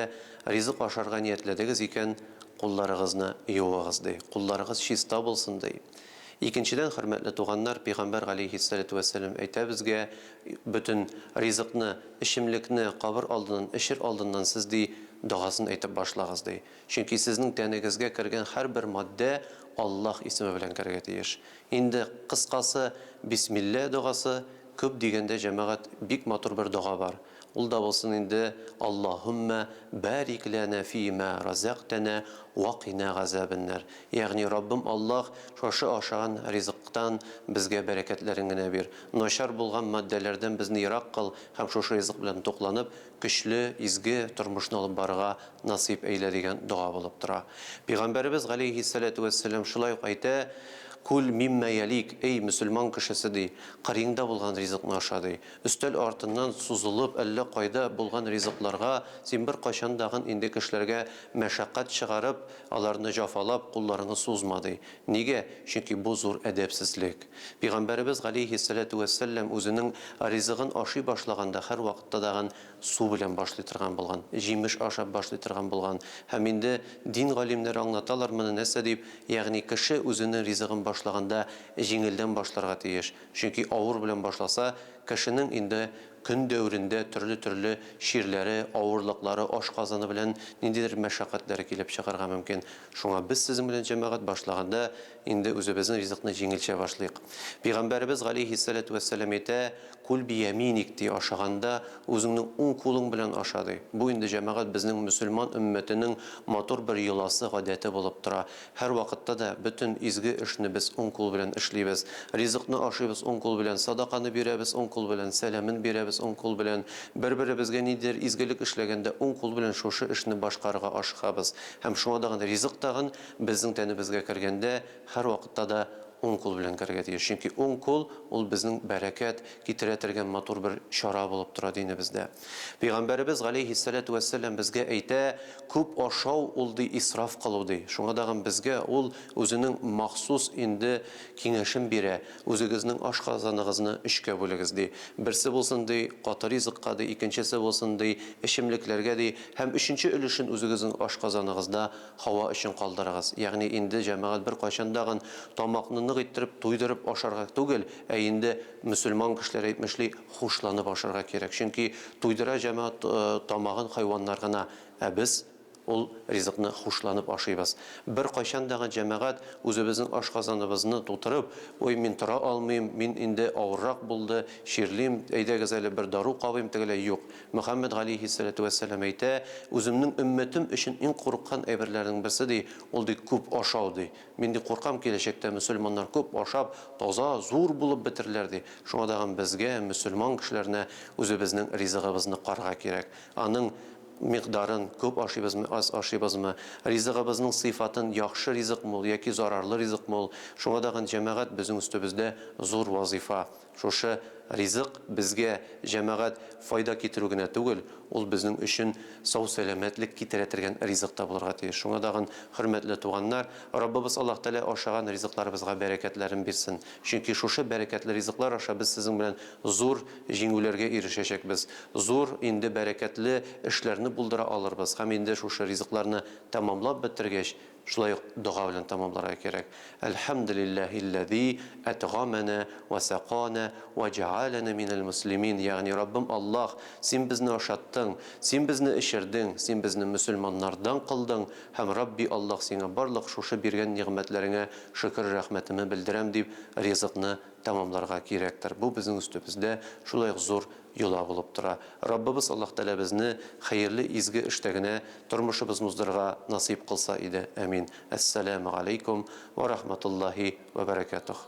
Ризык ашарга ниятләдегез икән, кулларыгызны юыгыз, ди, кулларыгыз чиста булсын, ди. Икенчедән, хөрмәтле туганнар, пәйгамбәр галәйһиссәләтү вәссәлам әйтә безгә, бөтен ризыкны, эчемлекне кабыр алдыннан, эчер алдыннан сез, ди, догасын әйтеп башлагыз, ди. Чөнки сезнең тәнегезгә кергән һәрбер матдә Аллаһ исеме белән керергә тиеш. Инде, кыскасы, Бисмилла догасы, Күп дигәндә, җәмәгать, бик матур бер дога бар. Ул да булсын инде, Аллаһуммә барик ләнә фи мә разәктәнә вә кыйнә газәбеннәр. Ягъни, Раббым Аллаһ, шушы ашаган ризыктан безгә бәрәкәтләрең генә бир. Начар булган матдәләрдән безне ерак кыл һәм шушы ризык белән тукланып, көчле, изге тормышны алып барырга насыйп әйлә дигән дога булып тора. Пәйгамбәребез галәйһиссәләтү вәссәлам шулай ук әйтә, Куль миммә ялик, әй, мөселман кешесе, ди, кырыеңда булган ризыкны аша, ди. Өстәл артыннан сузылып әллә кайда булган ризыкларга син беркайчан дагын инде кешеләргә мәшәкать чыгарып, аларны җафалап, кулларыңны сузма, ди. Нигә? Чөнки бу зур әдәпсезлек. Пигамбәребез галәйһиссәләтү вәссәлләм үзенең ризыгын ашый башлаганда һәрвакытта дагын су белән башлый торган булган, җимеш ашап башлый торган булган. Һәм инде дин галимнәре аңлаталар моны нәрсә дип, ягъни кеше үзенең ризыгын башлаганда җиңелдән башларга тиеш. Чөнки авыр белән башласа, кешенең инде көн дәверендә төрле-төрле чирләре, авырлыклары, ашказаны белән ниндидер мәшәкатьләре килеп чыгарга мөмкин. Шуңа без сезнең белән, җәмәгать, башлаганда инде үзебезнең ризыкны җиңелчә башлыйк. Пигамбәребез галәйһиссәләтү вәссәлам әйтә, Куль бияминик, ди, ашаганда үзеңнең уң кулың белән аша, ди. Бу инде, җәмәгать, безнең мөселман өммәтенең матур бер йоласы, гадәте булып тора. Һәрвакытта да бөтен изге эшне без уң кул белән эшлибез. Ризыкны ашыйбыз уң кул белән, садаканы бирәбез уң кул белән, сәламен бирәбез уң кул белән. Бер-беребезгә ниндидер изгелек эшләгәндә уң кул белән шушы эшне башкарырга ашыгабыз. Һәм шуңа тагын ризык тагын безнең тәнебезгә кергәндә һәрвакытта да уң кул белән керергә тиеш. Чөнки уң кул ул безнең бәрәкәт китерә тергән матур бер чара булып тора динебездә. Пәйгамбәребез галәйһиссәләтү вәссәлам безгә әйтә, күп ашау ул ди исраф кылу ди. Шуңа тагын безгә ул үзенең махсус инде киңәшен бирә, үзегезнең ашказаныгызны өчкә бүлегез ди. Берсе булсын ди каты ризыкка ди, икенчесе булсын ди эчемлекләргә ди һәм өченче өлешен үзегезнең ашказаныгызда һава өчен калдырыгыз. Ягъни инде, җәмәгать, беркайчан дагын тамакны нык иттереп, туйдырып ашарга түгел, ә инде, мөселман кешеләре әйтмешли, хушланып ашарга кирәк. Чөнки туйдыра җәмәгать тамагын хайваннар гына, ә без ул ризыкны хушланып ашыйбыз. Беркайчан дагын, җәмәгать, үзебезнең ашказаныбызны тутырып, ой, мин тора алмыйм, мин инде авыррак булды, чирлим, әйдәгез әле бер дару кабыйм, тегеләй, юк. Мөхәммәд галәйһиссәләтү вәссәлам әйтә, Үземнең өммәтем өчен иң курыккан әйберләрнең берсе, ди, ул, ди, күп ашау, ди. Мин, ди, куркам, киләчәктә мөселманнар күп ашап, таза, зур булып бетерләр, ди. Шуңа тагын безгә, мөселман кешеләренә, үзебезнең ризыгыбызны карарга кирәк. Аның микъдарын, күп ашыйбызмы, аз ашыйбызмы, ризыгыбызның сыйфатын, яхшы ризыкмы ул яки зарарлы ризыкмы ул. Шуңа тагын, җәмәгать, безнең өстебездә зур вазыйфа. Шушы ризык безгә, җәмәгать, файда китерү генә түгел, ул безнең өчен сау-сәламәтлек китерә тергән ризык та булырга тиеш. Шуңа тагын, хөрмәтле туганнар, Раббыбыз Аллаһ Тәгалә ашаган ризыкларыбызга бәрәкәтләрен бирсен. Чөнки шушы бәрәкәтле ризыклар аша без сезнең белән зур җиңүләргә ирешәчәкбез, зур инде бәрәкәтле эшләрне булдыра алырбыз һәм инде шушы ризыкларны тәмамлап бетергәч, Шулай ук дога белән тәмамларга кирәк. Әлхәмдүлилләһилләзи әтгамәнә вә сәканә вә җәгаләнә минәл мөслимин, ягъни Раббым Аллаһ, Син безне ашаттың, Син безне эчердең, Син безне мөселманнардан кылдың һәм Рабби Аллаһ Сиңа барлык шушы биргән нигъмәтләреңә шөкер-рәхмәтеме белдерәм дип ризыкны тәмамларга кирәктер. Бу безнең өстебездә шулай ук зур йола булып тора. Раббыбыз Аллаһ Тәгалә безне хәерле изге эштә генә тормышыбызны уздырырга насыйп кылса иде. Әмин. Әссәләмү галәйкүм вә рахматуллаһи вә бәрәкәтүһ.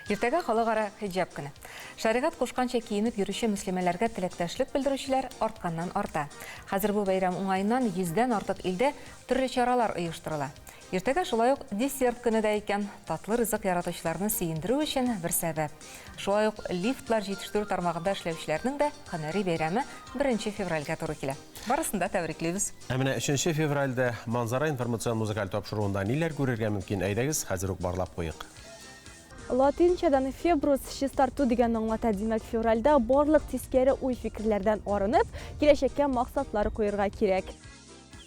Иртәгә халыкара хиҗаб көне. Шәригать кушканча киенеп йөрүче мөслимәләргә теләктәшлек белдерүчеләр артканнан арта. Хәзер бу бәйрәм уңаеннан йөздән артык илдә төрле чаралар оештырыла. Иртәгә шулай ук десерт көне дә икән. Татлы ризык яратучыларны сөендерү өчен бер сәбәп. Шулай ук лифтлар җитештерү тармагында эшләүчеләрнең дә һөнәри бәйрәме беренче февральгә туры килә. Барысын да тәбриклибез. Ә менә өченче февральдә Манзара информацион музыкаль тапшыруында ниләр күрергә мөмкин, әйдәгез, хәзер үк барлап куйыйк. Латинчадан фебрус, чистарту дигәнне аңлата, димәк, февральдә барлык тискәре уй-фикерләрдән арынып, киләчәккә максатлар куерга кирәк.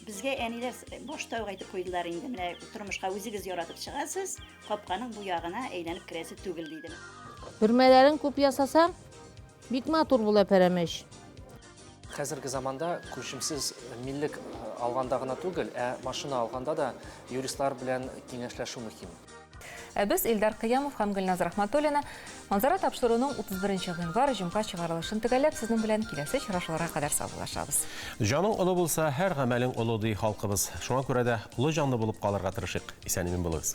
Безгә әниләр башта ук әйтеп куйдылар инде, менә тормышка үзегез яратып чыгасыз, капканың бу ягына әйләнеп керәсе түгел, диде. Бөрмәләрен күп ясасаң, бик матур була пәрәмәч. Хәзерге заманда күчемсез милек алганда гына түгел, ә машина алганда да юристлар белән киңәшләшү мөһим. Ә без, Илдар Кыямов һәм Гөлназ Рахматуллина, Манзара тапшыруының 31 гыйнвар җомга чыгарылышын төгәлләп, сезнең белән киләсе очрашуларга кадәр саубуллашабыз. Җаның олы булса, һәр гамәлең олы, ди халкыбыз. Шуңа күрә дә олы җанлы булып калырга тырышыйк. Исән-имин булыгыз.